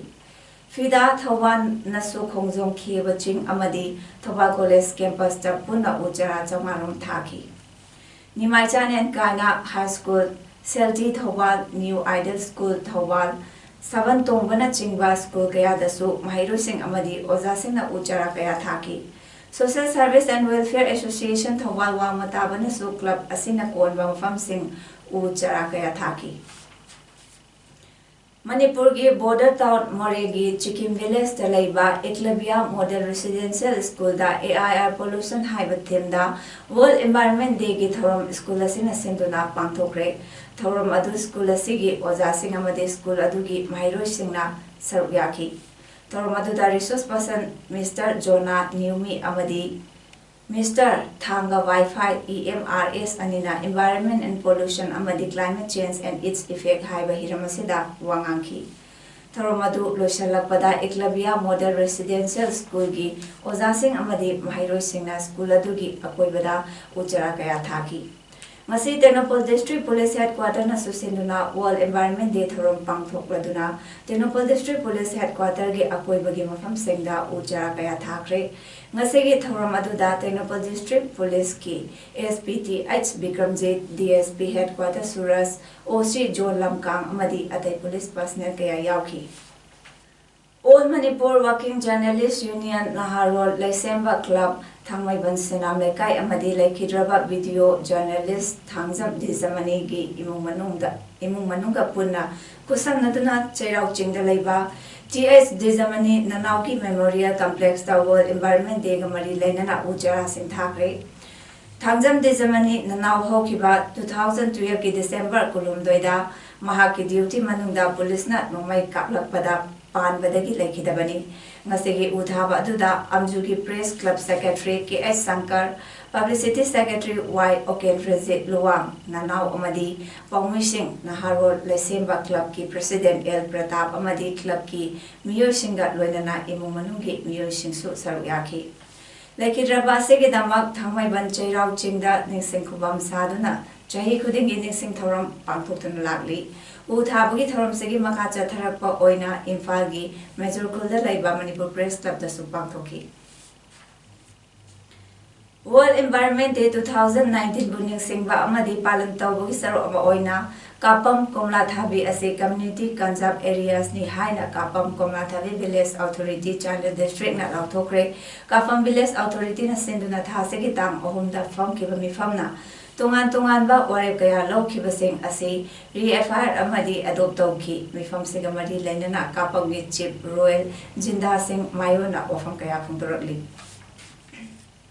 ꯐꯤꯗꯥ ꯊꯧꯕꯥꯜꯅꯁꯨ ꯈꯣꯡꯖꯣꯝ ꯈꯦꯕ ꯆꯤꯡ ꯑꯃꯗꯤ ꯊꯧꯕꯥꯜ ꯀꯣꯂꯦꯖ ꯀꯦꯝꯄꯁꯇ ꯄꯨꯟꯅ ꯎ ꯆꯥꯔꯥ ꯆꯥꯝꯃꯉꯥ ꯔꯣꯝ ꯊꯥꯈꯤ꯫ Nimai Chanen Kaina high school, Selti Thoubal, new ideal school Thoubal, ꯁꯥꯕꯟ ꯇꯣꯡꯕꯅꯆꯤꯡꯕ ꯁ꯭ꯀꯨꯜ ꯀꯌꯥꯗꯁꯨ ꯃꯍꯩꯔꯣꯏꯁꯤꯡ ꯑꯃꯗꯤ ꯑꯣꯖꯥꯁꯤꯡꯅ ꯎ ꯆꯥꯔꯥ ꯀꯌꯥ ꯊꯥꯈꯤ꯫ Social Service and Welfare Association Thoubal ꯋꯥꯡꯃ ꯇꯥꯕꯅꯁꯨ ꯀ꯭ꯂꯕ ꯑꯁꯤꯅ ꯀꯣꯟꯕ ꯃꯐꯝꯁꯤꯡ ꯎ ꯆꯥꯔꯥ ꯀꯌꯥ ꯊꯥꯈꯤ꯫ ꯃꯅꯤꯄꯨꯔꯒꯤ ꯕꯣꯔꯗꯔ ꯇꯥꯎꯟ ꯃꯣꯔꯦꯒꯤ ꯆꯤꯀꯤꯝ ꯚꯤꯂꯦꯖꯇ ꯂꯩꯕ ꯑꯦꯀꯂꯕꯤꯌꯥ ꯃꯣꯗꯦꯜ ꯔꯦꯁꯤꯗꯦꯟꯁꯤꯌꯦꯜ ꯁ꯭ꯀꯨꯜꯗ ꯑꯦ ꯑꯥꯏ ꯑꯥꯔ ꯄꯣꯂꯨꯁꯟ ꯍꯥꯏꯕ ꯊꯤꯝꯗ ꯋꯥꯔꯜꯗ ꯏꯟꯚꯥꯏꯔꯟꯃꯦꯟ ꯗꯦꯒꯤ ꯊꯧꯔꯝ ꯁ꯭ꯀꯨꯜ ꯑꯁꯤꯅ ꯁꯤꯟꯗꯨꯅ ꯄꯥꯡꯊꯣꯛꯈ꯭ꯔꯦ꯫ ꯊꯧꯔꯝ ꯑꯗꯨ ꯁ꯭ꯀꯨꯜ ꯑꯁꯤꯒꯤ ꯑꯣꯖꯥꯁꯤꯡ ꯑꯃꯗꯤ ꯁ꯭ꯀꯨꯜ ꯑꯗꯨꯒꯤ ꯃꯍꯩꯔꯣꯏꯁꯤꯡꯅ ꯁꯔꯨꯛ ꯌꯥꯈꯤ꯫ ꯊꯧꯔꯝ ꯑꯗꯨꯗ ꯔꯤꯁꯣꯔꯁ ꯄꯔꯁꯟ ꯃꯤꯁꯇꯔ ꯖꯣꯅꯥ ꯅ꯭ꯌꯨꯃꯤ ꯑꯃꯗꯤ ꯃꯤꯁꯇꯔ ꯊꯥꯡꯒ ꯋꯥꯏꯐꯥꯏ ꯏ ꯑꯦꯝ ꯑꯥꯔ ꯑꯦꯁ ꯑꯅꯤꯅ Environment and Pollution ꯑꯃꯗꯤ Climate Change and Its Effect ꯍꯥꯏꯕ ꯍꯤꯔꯝ ꯑꯁꯤꯗ ꯋꯥ ꯉꯥꯡꯈꯤ꯫ ꯊꯧꯔꯝ ꯑꯗꯨ ꯂꯣꯏꯁꯤꯜꯂꯛꯄꯗ ꯑꯦꯀꯂꯕꯤꯌꯥ ꯃꯣꯗꯦꯜ ꯔꯦꯁꯤꯗꯦꯟꯁꯤꯌꯦꯜ ꯁ꯭ꯀꯨꯜꯒꯤ ꯑꯣꯖꯥꯁꯤꯡ ꯑꯃꯗꯤ ꯃꯍꯩꯔꯣꯏꯁꯤꯡꯅ ꯁ꯭ꯀꯨꯜ ꯑꯗꯨꯒꯤ ꯑꯀꯣꯏꯕꯗ ꯎ ꯆꯥꯔꯥ ꯀꯌꯥ ꯊꯥꯈꯤ꯫ ꯉꯁꯤ ꯇꯦꯡꯅꯧꯄꯜ ꯗꯤꯁꯇ꯭ꯔꯤꯛ ꯄꯨꯂꯤꯁ ꯍꯦꯗꯀ꯭ꯋꯥꯇꯔꯅꯁꯨ ꯁꯤꯟꯗꯨꯅ ꯋꯥꯔꯜꯗ ꯏꯟꯚꯥꯏꯔꯟꯃꯦꯟ ꯗꯦ ꯊꯧꯔꯝ ꯄꯥꯡꯊꯣꯛꯂꯗꯨꯅ ꯇꯦꯡꯅꯧꯄꯜ ꯗꯤꯁꯇ꯭ꯔꯤꯛ ꯄꯨꯂꯤꯁ ꯍꯦꯗꯀ꯭ꯋꯥꯇꯔꯒꯤ ꯑꯀꯣꯏꯕꯒꯤ ꯃꯐꯝꯁꯤꯡꯗ ꯎ ꯆꯥꯔꯥ ꯀꯌꯥ ꯊꯥꯈ꯭ꯔꯦ꯫ ꯉꯁꯤꯒꯤ ꯊꯧꯔꯝ ꯑꯗꯨꯗ ꯇꯦꯡꯅꯧꯄꯜ ꯗꯤꯁꯇ꯭ꯔꯤꯛ ꯄꯨꯂꯤꯁꯀꯤ S P T H Bikramjit, D S P headquarter Suraj, O C zone ꯂꯝꯀꯥꯡ ꯑꯃꯗꯤ ꯑꯇꯩ ꯄꯨꯂꯤꯁ ꯄꯔꯁꯅꯦꯜ ꯀꯌꯥ ꯌꯥꯎꯈꯤ꯫ All Manipur Working Journalist Union, ꯅꯍꯥꯔꯣꯜ, ꯂꯩꯁꯦꯝꯕ ꯀ꯭ꯂꯕ, ꯊꯥꯡꯃꯩꯕꯟ ꯁꯦꯅꯥꯝ ꯂꯩꯀꯥꯏ ꯑꯃꯗꯤ ꯂꯩꯈꯤꯗ꯭ꯔꯕ ꯚꯤꯗꯤꯑꯣ ꯖꯔꯅꯦꯂꯤꯁ ꯊꯥꯡꯖꯝ ꯗꯤꯖꯃꯅꯤꯒꯤ ꯏꯃꯨꯡ ꯃꯅꯨꯡꯗ, ꯏꯃꯨꯡ ꯃꯅꯨꯡꯒ ꯄꯨꯟꯅ ꯈꯨꯠꯁꯝꯅꯗꯨꯅ ꯆꯩꯔꯥꯎ ꯆꯤꯡꯗ ꯂꯩꯕ ꯇꯤ ꯑꯦꯁ ꯗꯤꯖꯃꯅꯤ ꯅꯅꯥꯎꯒꯤ Memorial Complex ꯇ World Environment Day ꯒ ꯃꯔꯤ ꯂꯩꯅꯅ ꯎ ꯆꯥꯔꯥꯁꯤꯡ ꯊꯥꯈ꯭ꯔꯦ꯫ ꯊꯥꯡꯖꯝ ꯗꯤꯖꯃꯅꯤ ꯅꯅꯥꯎ ꯍꯧꯈꯤꯕ two thousand twelve ꯀꯤ December ꯀꯨꯟꯍꯨꯝꯗꯣꯏꯗ ꯃꯍꯥꯛꯀꯤ duty ꯃꯅꯨꯡꯗ police ꯅ ꯅꯣꯡꯃꯩ ꯀꯥꯞꯂꯛꯄꯗ ꯄꯥꯟꯕꯗꯒꯤ ꯂꯩꯈꯤꯗꯕꯅꯤ꯫ ꯉꯁꯤꯒꯤ ꯎ ꯊꯥꯕ ꯑꯗꯨꯗ ꯑꯝꯖꯨꯒꯤ Press Club Secretary ꯀꯦ ꯑꯩꯆ ꯁꯪꯀꯔ, Publicity Secretary ꯋꯥꯏ ꯑꯣꯀꯦꯟꯗ꯭ꯔꯖꯤꯠ ꯂꯨꯋꯥꯡ, ꯅꯅꯥꯎ ꯑꯃꯗꯤ ꯄꯥꯎꯃꯤꯁꯤꯡ, ꯅꯍꯥꯔꯣꯜ, ꯂꯩꯁꯦꯝꯕ club ꯀꯤ President ꯑꯦꯜ ꯄ꯭ꯔꯇꯥꯞ ꯑꯃꯗꯤ club ꯀꯤ ꯃꯤꯑꯣꯏꯁꯤꯡꯒ ꯂꯣꯏꯅꯅ ꯏꯃꯨꯡ ꯃꯅꯨꯡꯒꯤ ꯃꯤꯑꯣꯏꯁꯤꯡꯁꯨ ꯁꯔꯨꯛ ꯌꯥꯈꯤ꯫ ꯂꯩꯈꯤꯗ꯭ꯔꯕ ꯑꯁꯤꯒꯤꯗꯃꯛ ꯊꯥꯡꯃꯩꯕꯟ ꯆꯩꯔꯥꯎ ꯆꯤꯡꯗ ꯅꯤꯡꯁꯤꯡ ꯈꯨꯕꯝ ꯁꯥꯗꯨꯅ ꯆꯍꯤ ꯈꯨꯗꯤꯡꯒꯤ ꯅꯤꯡꯁꯤꯡ ꯊꯧꯔꯝ ꯄꯥꯡꯊꯣꯛꯇꯨꯅ ꯂꯥꯛꯂꯤ꯫ ꯎ ꯊꯥꯕꯒꯤ ꯊꯧꯔꯝꯁꯤꯒꯤ ꯃꯈꯥ ꯆꯠꯊꯔꯛꯄ ꯑꯣꯏꯅ ꯏꯝꯐꯥꯜꯒꯤ ꯃꯦꯖꯣꯔ ꯈꯨꯜꯗ ꯂꯩꯕ ꯃꯅꯤꯄꯨꯔ Press Club ꯇꯁꯨ ꯄꯥꯡꯊꯣꯛꯈꯤ꯫ World Environment Day two thousand nineteen ꯕꯨ ꯅꯤꯡꯁꯤꯡꯕ ꯑꯃꯗꯤ ꯄꯥꯂꯟ ꯇꯧꯕꯒꯤ ꯁꯔꯨꯛ ꯑꯃ ꯑꯣꯏꯅ ꯀꯥꯄꯝ ꯀꯣꯝꯂꯥ ꯊꯥꯕꯤ ꯑꯁꯤ community conserve areas ꯅꯤ ꯍꯥꯏꯅ ꯀꯥꯄꯝ ꯀꯣꯝꯂꯥ ꯊꯥꯕꯤ Village Authority, Chandel District ꯅ ꯂꯥꯎꯊꯣꯛꯈ꯭ꯔꯦ꯫ ꯀꯥꯄꯝ Village Authority ꯅ ꯁꯤꯟꯗꯨꯅ ꯊꯥꯁꯤꯒꯤ ꯇꯥꯡ ꯑꯍꯨꯝꯗ ꯐꯝꯈꯤꯕ ꯃꯤꯐꯝꯅ ꯇꯣꯉꯥꯟ ꯇꯣꯉꯥꯟꯕ ꯋꯥꯔꯦꯞ ꯀꯌꯥ ꯂꯧꯈꯤꯕꯁꯤꯡ ꯑꯁꯤ re-F I R ꯑꯃꯗꯤ adopt ꯇꯧꯈꯤ꯫ ꯃꯤꯐꯝꯁꯤꯒ ꯃꯔꯤ ꯂꯩꯅꯅ ꯀꯥꯄꯝꯒꯤ Chief Royal ꯖꯤꯟꯗꯥ ꯁꯤꯡ ꯃꯥꯌꯣꯟꯅ ꯋꯥꯐꯝ ꯀꯌꯥ ꯐꯣꯡꯗꯣꯔꯛꯂꯤ꯫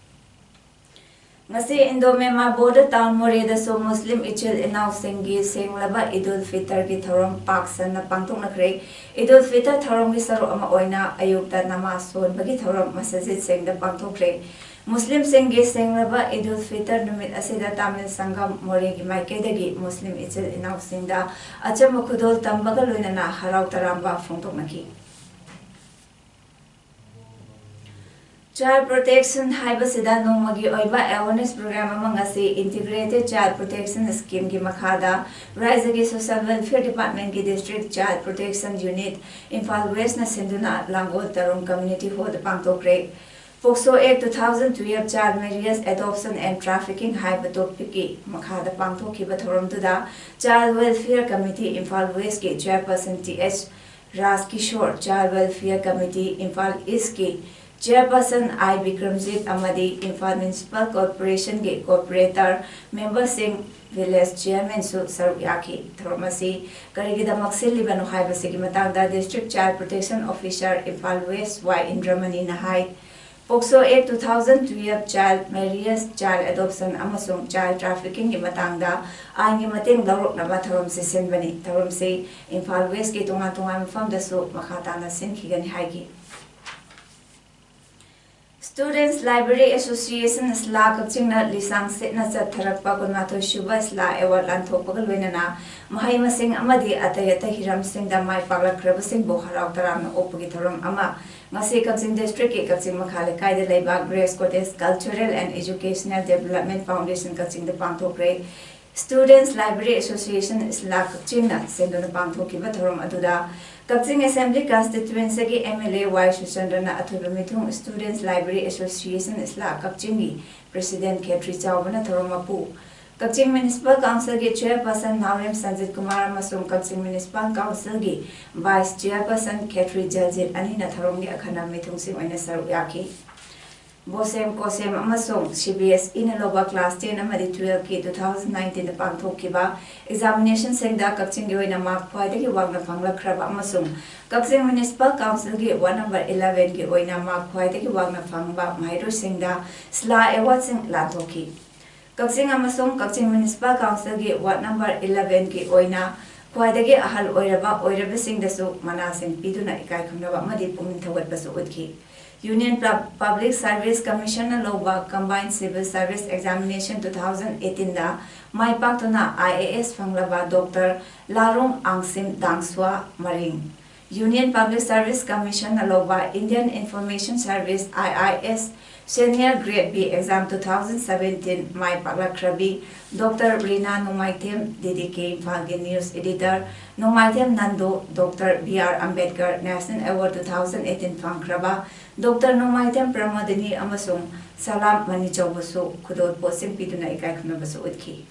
ꯉꯁꯤ Indo Myanmar border town ꯃꯣꯔꯦꯗꯁꯨ ꯃꯨꯁꯂꯤꯝ ꯏꯆꯤꯜ ꯏꯅꯥꯎꯁꯤꯡꯒꯤ ꯁꯦꯡꯂꯕ ꯏꯗꯨꯜ ꯐꯤꯇꯔꯒꯤ ꯊꯧꯔꯝ ꯄꯥꯛ ꯁꯟꯅ ꯄꯥꯡꯊꯣꯛꯅꯈ꯭ꯔꯦ꯫ ꯏꯗꯨꯜ ꯐꯤꯇꯔ ꯊꯧꯔꯝꯒꯤ ꯁꯔꯨꯛ ꯑꯃ ꯑꯣꯏꯅ ꯑꯌꯨꯛꯇ ꯅꯃꯥꯖ ꯁꯣꯟꯕꯒꯤ ꯊꯧꯔꯝ ꯃꯁꯖꯤꯗꯁꯤꯡꯗ ꯄꯥꯡꯊꯣꯛꯈ꯭ꯔꯦ꯫ ꯃꯨꯁꯂꯤꯝꯁꯤꯡꯒꯤ ꯁꯦꯡꯂꯕ ꯏꯗꯨꯜ ꯐꯤꯇꯔ ꯅꯨꯃꯤꯠ ꯑꯁꯤꯗ ꯇꯥꯃꯤꯜ ꯁꯪꯒꯝ ꯃꯣꯔꯦꯒꯤ ꯃꯥꯏꯀꯩꯗꯒꯤ ꯃꯨꯁꯂꯤꯝ ꯏꯆꯤꯜ ꯏꯅꯥꯎꯁꯤꯡꯗ ꯑꯆꯝꯕ ꯈꯨꯗꯣꯜ ꯇꯝꯕꯒ ꯂꯣꯏꯅꯅ ꯍꯔꯥꯎ ꯇꯔꯥꯝꯕ ꯐꯣꯡꯗꯣꯛꯅꯈꯤ꯫ Child Protection ꯍꯥꯏꯕꯁꯤꯗ ꯅꯣꯡꯃꯒꯤ ꯑꯣꯏꯕ awareness program ꯑꯃ ꯉꯁꯤ Integrated Child Protection Scheme ꯒꯤ ꯃꯈꯥꯗ ꯔꯥꯏꯖ꯭ꯌꯒꯤ Social Welfare Department ꯀꯤ District Child Protection Unit Imphal West ꯅ ꯁꯤꯟꯗꯨꯅ ꯂꯥꯡꯒꯣꯜ ꯇꯔꯨꯡ Community Hall the ꯄꯥꯡꯊꯣꯛꯈ꯭ꯔꯦ꯫ POCSO Act two thousand twelve, Child Marriage, Adoption and Trafficking ꯍꯥꯏꯕ topic ꯀꯤ ꯃꯈꯥꯗ ꯄꯥꯡꯊꯣꯛꯈꯤꯕ ꯊꯧꯔꯝꯗꯨꯗ Child Welfare Committee Imphal West ꯀꯤ Chairperson T H Rajkishore, Child Welfare Committee Imphal East ꯀꯤ Chairperson ꯑꯥꯏ ꯕꯤꯀ꯭ꯔꯝꯖꯤꯠ ꯑꯃꯗꯤ ꯏꯝꯐꯥꯜ Municipal Corporation ꯒꯤ corporator member ꯁꯤꯡ, Village Chairmanꯁꯨ ꯁꯔꯨꯛ ꯌꯥꯈꯤ꯫ ꯊꯧꯔꯝ ꯑꯁꯤ ꯀꯔꯤꯒꯤꯗꯃꯛ ꯁꯤꯜꯂꯤꯕꯅꯣ ꯍꯥꯏꯕꯁꯤꯒꯤ ꯃꯇꯥꯡꯗ District Child Protection Officer, Imphal West, ꯋꯥꯏ ꯏꯟꯗ꯭ꯔꯃꯅꯤꯅ ꯍꯥꯏ꯫ POCSO Act two thousand twelve, child marriage, child adoption ꯑꯃꯁꯨꯡ child traffickingꯒꯤ ꯃꯇꯥꯡꯗ ꯑꯥꯏꯟꯒꯤ ꯃꯇꯦꯡ ꯂꯧꯔꯛꯅꯕ ꯊꯧꯔꯝꯁꯤ ꯁꯤꯟꯕꯅꯤ꯫ ꯊꯧꯔꯝꯁꯤ ꯏꯝꯐꯥꯜ ꯋꯦꯁꯀꯤ ꯇꯣꯉꯥꯟ ꯇꯣꯉꯥꯟꯕ ꯃꯐꯝꯗꯁꯨ ꯃꯈꯥ ꯇꯥꯅ ꯁꯤꯟꯈꯤꯒꯅꯤ ꯍꯥꯏꯈꯤ꯫ Students Library Association, ꯁꯤꯂꯥ, ꯀꯛꯆꯤꯡꯅ ꯂꯤꯁꯥꯡ ꯁꯤꯠꯅ ꯆꯠꯊꯔꯛꯄ ꯀꯨꯟꯃꯥꯊꯣꯏ ꯁꯨꯕ ꯁꯤꯂꯥ ꯑꯦꯋꯥꯔꯗ ꯂꯥꯟꯊꯣꯛꯄꯒ ꯂꯣꯏꯅꯅ ꯃꯍꯩ ꯃꯁꯤꯡ ꯑꯃꯗꯤ ꯑꯇꯩ ꯑꯇꯩ ꯍꯤꯔꯝꯁꯤꯡꯗ ꯃꯥꯏ ꯄꯥꯛꯂꯛꯈ꯭ꯔꯕꯁꯤꯡꯕꯨ ꯍꯔꯥꯎ ꯇꯔꯥꯝꯅ ꯑꯣꯛꯄꯒꯤ ꯊꯧꯔꯝ ꯑꯃ ꯉꯁꯤ ꯀꯛꯆꯤꯡ ꯗꯤꯁꯇ꯭ꯔꯤꯛꯀꯤ ꯀꯛꯆꯤꯡ ꯃꯈꯥ ꯂꯩꯀꯥꯏꯗ ꯂꯩꯕ Grace Cottage Cultural and Educational Development Foundation ꯀꯛꯆꯤꯡꯗ ꯄꯥꯡꯊꯣꯛꯈ꯭ꯔꯦ꯫ Students Library Association, ꯁꯤꯂꯥ, ꯀꯛꯆꯤꯡꯅ ꯁꯦꯝꯗꯨꯅ ꯄꯥꯡꯊꯣꯛꯈꯤꯕ ꯊꯧꯔꯝ ꯑꯗꯨꯗ ꯀꯛꯆꯤꯡ Assembly Constituencyꯒꯤ MLA ꯋꯥꯏ ꯁꯨꯆꯟꯗ꯭ꯔꯅ ꯑꯊꯣꯏꯕ ꯃꯤꯊꯨꯡ, Students Library Association, ꯁꯤꯂꯥ, ꯀꯛꯆꯤꯡꯒꯤ President ꯈꯦꯇ꯭ꯔꯤ ꯆꯥꯎꯕꯅ ꯊꯧꯔꯝ ꯃꯄꯨ, ꯀꯛꯆꯤꯡ Municipal Councilꯒꯤ Chairperson ꯅꯥꯎꯔꯦꯝ ꯁꯟꯖꯤꯠ ꯀꯨꯃꯥꯔ ꯑꯃꯁꯨꯡ ꯀꯛꯆꯤꯡ Municipal Councilꯒꯤ Vice Chairperson ꯈꯦꯇ꯭ꯔꯤ ꯖꯜꯖꯤꯠ ꯑꯅꯤꯅ ꯊꯧꯔꯝꯒꯤ ꯑꯈꯟꯅꯕ ꯃꯤꯊꯨꯡꯁꯤꯡ ꯑꯣꯏꯅ ꯁꯔꯨꯛ ꯌꯥꯈꯤ꯫ ꯕꯣꯁꯦꯝ, ꯀꯣꯁꯦꯝ ꯑꯃꯁꯨꯡ CBSEꯅ ꯂꯧꯕ class ten ꯑꯃꯗꯤ twelveꯀꯤ two thousand nineteenꯗ ꯄꯥꯡꯊꯣꯛꯈꯤꯕ examinationꯁꯤꯡꯗ ꯀꯛꯆꯤꯡꯒꯤ ꯑꯣꯏꯅ mark ꯈ꯭ꯋꯥꯏꯗꯒꯤ ꯋꯥꯡꯅ ꯐꯪꯂꯛꯈ꯭ꯔꯕ ꯑꯃꯁꯨꯡ ꯀꯛꯆꯤꯡ Municipal Councilꯒꯤ ward number elevenꯒꯤ ꯑꯣꯏꯅ mark ꯈ꯭ꯋꯥꯏꯗꯒꯤ ꯋꯥꯡꯅ ꯐꯪꯕ ꯃꯍꯩꯔꯣꯏꯁꯤꯡꯗ ꯁꯤꯂꯥ ꯑꯦꯋꯥꯔꯗꯁꯤꯡ ꯂꯥꯟꯊꯣꯛꯈꯤ꯫ ꯀꯛꯆꯤꯡ ꯑꯃꯁꯨꯡ ꯀꯛꯆꯤꯡ Municipal Councilꯒꯤ ward number elevenꯒꯤ ꯑꯣꯏꯅ ꯈ꯭ꯋꯥꯏꯗꯒꯤ ꯑꯍꯜ ꯑꯣꯏꯔꯕ ꯑꯣꯏꯔꯕꯁꯤꯡꯗꯁꯨ ꯃꯅꯥꯁꯤꯡ ꯄꯤꯗꯨꯅ ꯏꯀꯥꯏ ꯈꯨꯝꯅꯕ ꯑꯃꯗꯤ ꯄꯨꯛꯅꯤꯡ ꯊꯧꯒꯠꯄꯁꯨ ꯎꯠꯈꯤ꯫ Union Pub-, Public Service Commissionꯅ ꯂꯧꯕ Combined Civil Service Examination two thousand eighteenꯗ ꯃꯥꯏ ꯄꯥꯛꯇꯨꯅ IAS ꯐꯪꯂꯕ Doctor ꯂꯥꯔꯨꯡ ꯑꯥꯡꯁꯤꯝ ꯗꯥꯡꯁꯨꯋꯥ ꯃꯔꯤꯡ, Union Public Service Commissionꯅ ꯂꯧꯕ Indian Information Service, IIS, Senior Grade B Exam two thousand seventeen ꯃꯥꯏ ꯄꯥꯛꯂꯛꯈ꯭ꯔꯕꯤ Doctor ꯔꯤꯅꯥ ꯅꯣꯡꯃꯥꯏꯊꯦꯝ, DDK ꯏꯝꯐꯥꯜꯒꯤ News Editor ꯅꯣꯡꯃꯥꯏꯊꯦꯝ ꯅꯟꯗꯨ, Doctor B R Ambedkar National Award two thousand eighteen ꯐꯪꯈ꯭ꯔꯕ Doctor ꯅꯣꯡꯃꯥꯏꯊꯦꯝ ꯄ꯭ꯔꯃꯣꯗꯤꯅꯤ ꯑꯃꯁꯨꯡ ꯁꯂꯥꯝ ꯃꯅꯤꯆꯧꯕꯁꯨ ꯈꯨꯗꯣꯜꯄꯣꯠꯁꯤꯡ ꯄꯤꯗꯨꯅ ꯏꯀꯥꯏ ꯈꯨꯝꯅꯕꯁꯨ ꯎꯠꯈꯤ꯫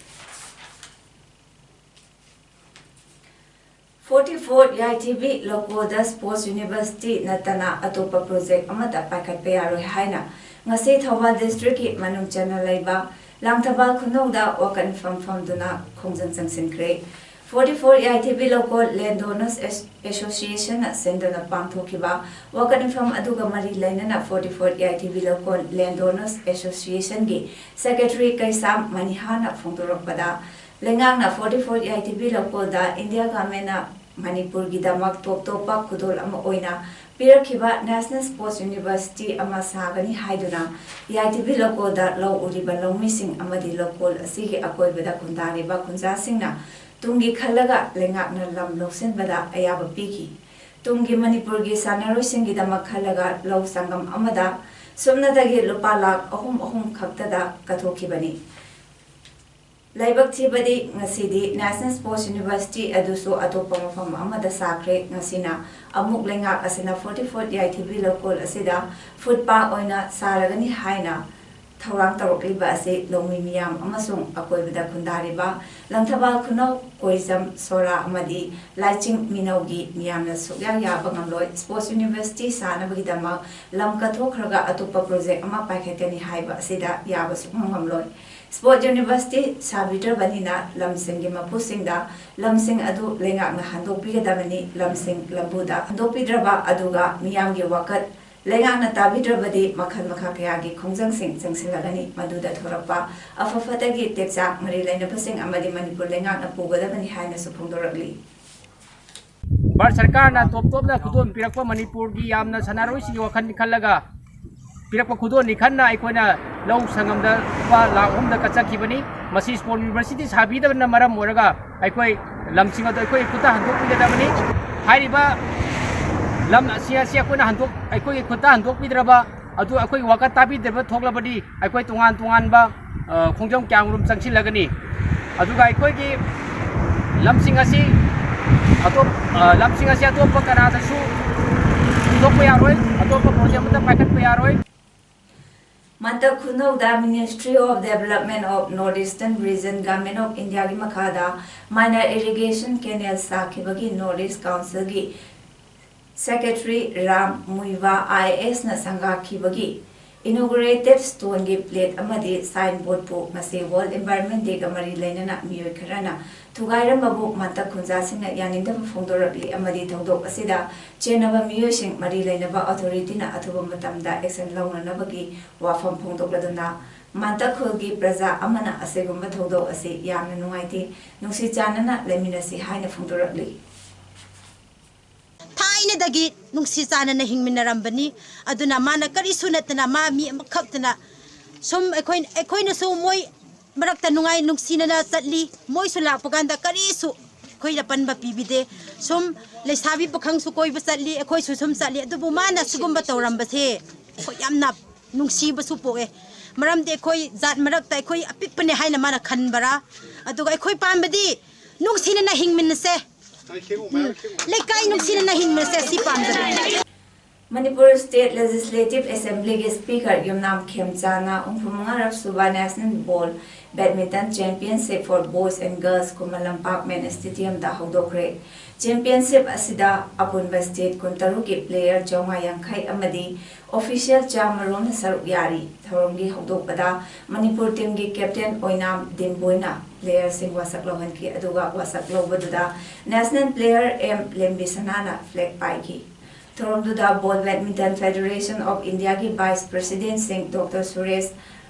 Forty-four ꯌꯥꯏꯊꯤꯕꯤ ꯂꯣꯀꯣꯗꯁ Post University ꯅꯠꯇꯅ ꯑꯇꯣꯞꯄ project ꯑꯃꯠꯇ ꯄꯥꯏꯈꯠꯄ ꯌꯥꯔꯣꯏ ꯍꯥꯏꯅ ꯉꯁꯤ ꯊꯧꯕꯥꯜ districtꯀꯤ ꯃꯅꯨꯡ ꯆꯟꯅ ꯂꯩꯕ ꯂꯥꯡꯊꯕꯥꯜ ꯈꯨꯅꯧꯗ ꯋꯥꯀꯠ ꯃꯤꯐꯝ ꯐꯝꯗꯨꯅ ꯈꯣꯡꯖꯪ ꯆꯪꯁꯤꯟꯈ꯭ꯔꯦ꯫ Forty four ꯌꯥꯏꯊꯤꯕꯤ ꯂꯧꯀꯣꯜ Land Owners Association ꯅ ꯁꯤꯟꯗꯨꯅ ꯄꯥꯡꯊꯣꯛꯈꯤꯕ ꯋꯥꯀꯠ ꯃꯤꯐꯝ ꯑꯗꯨꯒ ꯃꯔꯤ ꯂꯩꯅꯅ Forty four ꯌꯥꯏꯊꯤꯕꯤ ꯂꯧꯀꯣꯜ Land Owners Association ꯒꯤ Secretary ꯀꯩꯁꯥꯝ ꯃꯅꯤꯍꯥꯅ ꯐꯣꯡꯗꯣꯔꯛꯄꯗ, ꯂꯩꯉꯥꯛꯅ Forty four ꯌꯥꯏꯊꯤꯕꯤ ꯂꯧꯀꯣꯜꯗ India Government ꯅ ꯃꯅꯤꯄꯨꯔꯒꯤꯗꯃꯛ ꯇꯣꯞ ꯇꯣꯞꯄ ꯈꯨꯗꯣꯜ ꯑꯃ ꯑꯣꯏꯅ ꯄꯤꯔꯛꯈꯤꯕ National Sports University ꯑꯃ ꯁꯥꯒꯅꯤ ꯍꯥꯏꯗꯨꯅ ꯌꯥꯏꯊꯤꯕꯤ ꯂꯧꯀꯣꯜꯗ ꯂꯧ ꯎꯔꯤꯕ ꯂꯧꯃꯤꯁꯤꯡ ꯑꯃꯗꯤ ꯂꯧꯀꯣꯜ ꯑꯁꯤꯒꯤ ꯑꯀꯣꯏꯕꯗ ꯈꯨꯟꯗꯥꯔꯤꯕ ꯈꯨꯟꯖꯥꯁꯤꯡꯅ ꯇꯨꯡꯒꯤ ꯈꯜꯂꯒ ꯂꯩꯉꯥꯛꯅ ꯂꯝ ꯂꯧꯁꯤꯟꯕꯗ ꯑꯌꯥꯕ ꯄꯤꯈꯤ꯫ ꯇꯨꯡꯒꯤ ꯃꯅꯤꯄꯨꯔꯒꯤ ꯁꯥꯟꯅꯔꯣꯏꯁꯤꯡꯒꯤꯗꯃꯛ ꯈꯜꯂꯒ ꯂꯧ ꯁꯪꯒꯝ ꯑꯃꯗ ꯁꯨꯞꯅꯇꯒꯤ ꯂꯨꯄꯥ ꯂꯥꯈ ꯑꯍꯨꯝ ꯑꯍꯨꯝ ꯈꯛꯇꯗ ꯀꯠꯊꯣꯛꯈꯤꯕꯅꯤ꯫ ꯂꯥꯏꯕꯛ ꯊꯤꯕꯗꯤ ꯉꯁꯤꯗꯤ National Sports University ꯑꯗꯨꯁꯨ ꯑꯇꯣꯞꯄ ꯃꯐꯝ ꯑꯃꯗ ꯁꯥꯈ꯭ꯔꯦ꯫ ꯉꯁꯤꯅ ꯑꯃꯨꯛ ꯂꯩꯉꯥꯛ ꯑꯁꯤꯅ Forty four ꯌꯥꯏꯊꯤꯕꯤ ꯂꯧꯀꯣꯜ ꯑꯁꯤꯗ food park ꯑꯣꯏꯅ ꯁꯥꯔꯒꯅꯤ ꯍꯥꯏꯅ ꯊꯧꯔꯥꯡ ꯇꯧꯔꯛꯂꯤꯕ ꯑꯁꯤ ꯂꯧꯃꯤ ꯃꯤꯌꯥꯝ ꯑꯃꯁꯨꯡ ꯑꯀꯣꯏꯕꯗ ꯈꯨꯟꯗꯥꯔꯤꯕ ꯂꯪꯊꯕꯥꯜ ꯈꯨꯅꯧ, ꯀꯣꯏꯖꯝ, ꯁꯣꯔꯥ ꯑꯃꯗꯤ ꯂꯥꯏꯆꯤꯡ ꯃꯤꯅꯧꯒꯤ ꯃꯤꯌꯥꯝꯅ ꯁꯨꯛꯌꯥ ꯌꯥꯕ ꯉꯝꯂꯣꯏ꯫ Sports University ꯁꯥꯅꯕꯒꯤꯗꯃꯛ ꯂꯝ ꯀꯠꯊꯣꯛꯈ꯭ꯔꯒ ꯑꯇꯣꯞꯄ project ꯑꯃ ꯄꯥꯏꯈꯠꯀꯅꯤ ꯍꯥꯏꯕ ꯑꯁꯤꯗ ꯌꯥꯕ ꯁꯨꯛꯉꯝ ꯉꯝꯂꯣꯏ꯫ Sports University ꯁꯥꯕꯤꯗ꯭ꯔꯕꯅꯤꯅ ꯂꯝꯁꯤꯡꯒꯤ ꯃꯄꯨꯁꯤꯡꯗ ꯂꯝꯁꯤꯡ ꯑꯗꯨ ꯂꯩꯉꯥꯛꯅ ꯍꯟꯗꯣꯛꯄꯤꯒꯗꯕꯅꯤ꯫ ꯂꯝꯁꯤꯡ ꯂꯝꯕꯨꯗ ꯍꯟꯗꯣꯛꯄꯤꯗ꯭ꯔꯕ ꯑꯗꯨꯒ ꯃꯤꯌꯥꯝꯒꯤ ꯋꯥꯀꯠ ꯂꯩꯉꯥꯛꯅ ꯇꯥꯕꯤꯗ꯭ꯔꯕꯗꯤ ꯃꯈꯜ ꯃꯈꯥ ꯀꯌꯥꯒꯤ ꯈꯣꯡꯖꯪꯁꯤꯡ ꯆꯪꯁꯤꯜꯂꯒꯅꯤ꯫ ꯃꯗꯨꯗ ꯊꯣꯔꯛꯄ ꯑꯐ ꯐꯠꯇꯒꯤ ꯇꯦꯛꯆꯥꯛ ꯃꯔꯤ ꯂꯩꯅꯕꯁꯤꯡ ꯑꯃꯗꯤ ꯃꯅꯤꯄꯨꯔ ꯂꯩꯉꯥꯛꯅ ꯄꯨꯒꯗꯕꯅꯤ ꯍꯥꯏꯅꯁꯨ ꯐꯣꯡꯗꯣꯔꯛꯂꯤ꯫ ꯚꯥꯔꯠ ꯁꯔꯀꯥꯔꯅ ꯇꯣꯞ ꯇꯣꯞꯅ ꯈꯨꯗꯣꯜ ꯄꯤꯔꯛꯄ ꯃꯅꯤꯄꯨꯔꯒꯤ ꯌꯥꯝꯅ ꯁꯥꯟꯅꯔꯣꯏꯁꯤꯡꯒꯤ ꯋꯥꯈꯜ ꯈꯜꯂꯒ ꯄꯤꯔꯛꯄ ꯈꯨꯗꯣꯜꯅꯤ ꯈꯟꯅ ꯑꯩꯈꯣꯏꯅ ꯂꯧ ꯁꯪꯒꯝꯗ ꯂꯨꯄꯥ ꯂꯥꯈ ꯑꯍꯨꯝꯗ ꯀꯠꯆꯈꯤꯕꯅꯤ꯫ ꯃꯁꯤ Sports University ꯁꯥꯕꯤꯗꯕꯅ ꯃꯔꯝ ꯑꯣꯏꯔꯒ ꯑꯩꯈꯣꯏ ꯂꯝꯁꯤꯡ ꯑꯗꯨ ꯑꯩꯈꯣꯏꯒꯤ ꯈꯨꯠꯇ ꯍꯟꯗꯣꯛꯄꯤꯒꯗꯕꯅꯤ꯫ ꯍꯥꯏꯔꯤꯕ ꯂꯝ ꯑꯁꯤ ꯑꯁꯤ ꯑꯩꯈꯣꯏꯅ ꯍꯟꯗꯣꯛ ꯑꯩꯈꯣꯏꯒꯤ ꯈꯨꯠꯇ ꯍꯟꯗꯣꯛꯄꯤꯗ꯭ꯔꯕ ꯑꯗꯨ ꯑꯩꯈꯣꯏꯒꯤ ꯋꯥꯀꯠ ꯇꯥꯕꯤꯗꯕ ꯊꯣꯛꯂꯕꯗꯤ ꯑꯩꯈꯣꯏ ꯇꯣꯉꯥꯟ ꯇꯣꯉꯥꯟꯕ ꯈꯣꯡꯖꯪ ꯀꯌꯥꯃꯔꯨꯝ ꯆꯪꯁꯤꯜꯂꯒꯅꯤ꯫ ꯑꯗꯨꯒ ꯑꯩꯈꯣꯏꯒꯤ ꯂꯝꯁꯤꯡ ꯑꯁꯤ ꯑꯇꯣꯞ ꯂꯝꯁꯤꯡ ꯑꯁꯤ ꯑꯇꯣꯞꯄ ꯀꯅꯥꯗꯁꯨ ꯍꯟꯗꯣꯛꯄ ꯌꯥꯔꯣꯏ꯫ ꯑꯇꯣꯞꯄ project ꯑꯃꯠꯇ ꯄꯥꯏꯈꯠꯄ ꯌꯥꯔꯣꯏ꯫ ꯃꯟꯇ ꯈꯨꯅꯧꯗ Ministry of Development of North Eastern Region, Government of India ꯒꯤ ꯃꯈꯥꯗ minor irrigation canal ꯁꯥꯈꯤꯕꯒꯤ North East Council ꯒꯤ Secretary ꯔꯥꯝ ꯃꯨꯏꯕꯥ IAS ꯅ ꯁꯪꯒꯥꯈꯤꯕꯒꯤ Inaugurated stoneꯒꯤ plate ꯑꯃꯗꯤ signboardꯄꯨ ꯉꯁꯤ World Environment Dayꯒ ꯃꯔꯤ ꯂꯩꯅꯅ ꯃꯤꯑꯣꯏ ꯈꯔꯅ ꯊꯨꯒꯥꯏꯔꯝꯕꯕꯨ ꯃꯥꯟꯇꯛ ꯈꯨꯟꯖꯥꯁꯤꯡꯅ ꯌꯥꯅꯤꯡꯗꯕ ꯐꯣꯡꯗꯣꯔꯛꯂꯤ ꯑꯃꯗꯤ ꯊꯧꯗꯣꯛ ꯑꯁꯤꯗ ꯆꯦꯟꯅꯕ ꯃꯤꯑꯣꯏꯁꯤꯡ ꯃꯔꯤ ꯂꯩꯅꯕ authorityꯅ ꯑꯊꯨꯕ ꯃꯇꯝꯗ action ꯂꯧꯅꯅꯕꯒꯤ ꯋꯥꯐꯝ ꯐꯣꯡꯗꯣꯛꯂꯗꯨꯅ ꯃꯥꯟꯇꯛ ꯈꯨꯜꯒꯤ ꯄ꯭ꯔꯖꯥ ꯑꯃꯅ ꯑꯁꯤꯒꯨꯝꯕ ꯊꯧꯗꯣꯛ ꯑꯁꯤ ꯌꯥꯝꯅ ꯅꯨꯡꯉꯥꯏꯇꯦ, ꯅꯨꯡꯁꯤ ꯆꯥꯟꯅꯅ ꯂꯩꯃꯤꯟꯅꯁꯤ ꯍꯥꯏꯅ ꯐꯣꯡꯗꯣꯔꯛꯂꯤ꯫ ꯊꯥꯏꯅꯗꯒꯤ ꯅꯨꯡꯁꯤ ꯆꯥꯟꯅꯅ ꯍꯤꯡꯃꯤꯟꯅꯔꯝꯕꯅꯤ꯫ ꯑꯗꯨꯅ ꯃꯥꯅ ꯀꯔꯤꯁꯨ ꯅꯠꯇꯅ, ꯃꯥ ꯃꯤ ꯑꯃꯈꯛꯇꯅ ꯁꯨꯝ ꯑꯩꯈꯣꯏ, ꯑꯩꯈꯣꯏꯅꯁꯨ ꯃꯣꯏ ꯃꯔꯛꯇ ꯅꯨꯡꯉꯥꯏ ꯅꯨꯡꯁꯤꯅꯅ ꯆꯠꯂꯤ꯫ ꯃꯣꯏꯁꯨ ꯂꯥꯛꯄ ꯀꯥꯟꯗ ꯀꯔꯤꯁꯨ ꯑꯩꯈꯣꯏꯗ ꯄꯟꯕ ꯄꯤꯕꯤꯗꯦ꯫ ꯁꯨꯝ ꯂꯩꯁꯥꯕꯤ ꯄꯥꯈꯪꯁꯨ ꯀꯣꯏꯕ ꯆꯠꯂꯤ, ꯑꯩꯈꯣꯏꯁꯨ ꯁꯨꯝ ꯆꯠꯂꯤ꯫ ꯑꯗꯨꯕꯨ ꯃꯥꯅ ꯁꯤꯒꯨꯝꯕ ꯇꯧꯔꯝꯕꯁꯦ ꯑꯩꯈꯣꯏ ꯌꯥꯝꯅ ꯅꯨꯡꯁꯤꯕꯁꯨ ꯄꯣꯛꯑꯦ꯫ ꯃꯔꯝꯗꯤ ꯑꯩꯈꯣꯏ ꯖꯥꯠ ꯃꯔꯛꯇ ꯑꯩꯈꯣꯏ ꯑꯄꯤꯛꯄꯅꯦ ꯍꯥꯏꯅ ꯃꯥꯅ ꯈꯟꯕꯔꯥ? ꯑꯗꯨꯒ ꯑꯩꯈꯣꯏ ꯄꯥꯝꯕꯗꯤ ꯅꯨꯡꯁꯤꯅꯅ ꯍꯤꯡꯃꯤꯟꯅꯁꯦ꯫ ꯎꯝ꯫ ꯂꯩꯀꯥꯏ ꯅꯨꯡꯁꯤꯅꯅ ꯍꯤꯡꯃꯤꯟꯅꯁꯦ, ꯁꯤ ꯄꯥꯝꯖꯕꯅꯤ꯫ ꯃꯅꯤꯄꯨꯔ State Legislative Assemblyꯒꯤ Speaker ꯌꯨꯝꯅꯥꯝ ꯈꯦꯝꯆꯥꯅ ꯍꯨꯝꯐꯨ ꯃꯉꯥꯔꯛ ꯁꯨꯕ National Ball Badminton Championship for Boys and Girls Khuman Lampak Main Stadiumꯗ ꯍꯧꯗꯣꯛꯈ꯭ꯔꯦ꯫ Championship ꯑꯁꯤꯗ ꯑꯄꯨꯟꯕ state ꯀꯨꯟꯇꯔꯨꯛꯀꯤ player ꯆꯥꯝꯃꯉꯥ ꯌꯥꯡꯈꯩ ꯑꯃꯗꯤ official ꯆꯥꯝꯃꯔꯣꯝꯅ ꯁꯔꯨꯛ ꯌꯥꯔꯤ꯫ ꯊꯧꯔꯝꯒꯤ ꯍꯧꯗꯣꯛꯄꯗ ꯃꯅꯤꯄꯨꯔ teamꯒꯤ captain ꯑꯣꯏꯅꯥꯝ ꯗꯤꯝꯕꯣꯏꯅ playerꯁꯤꯡ ꯋꯥꯁꯛ ꯂꯧꯍꯟꯈꯤ꯫ ꯑꯗꯨꯒ ꯋꯥꯁꯛ ꯂꯧꯕꯗꯨꯗ national player ꯑꯦꯝ ꯂꯦꯝꯕꯤꯁꯅꯥꯅ flag ꯄꯥꯏꯈꯤ꯫ ꯊꯧꯔꯝꯗꯨꯗ Ball Badminton Federation of Indiaꯒꯤ Vice Presidentꯁꯤꯡ Doctor Suresh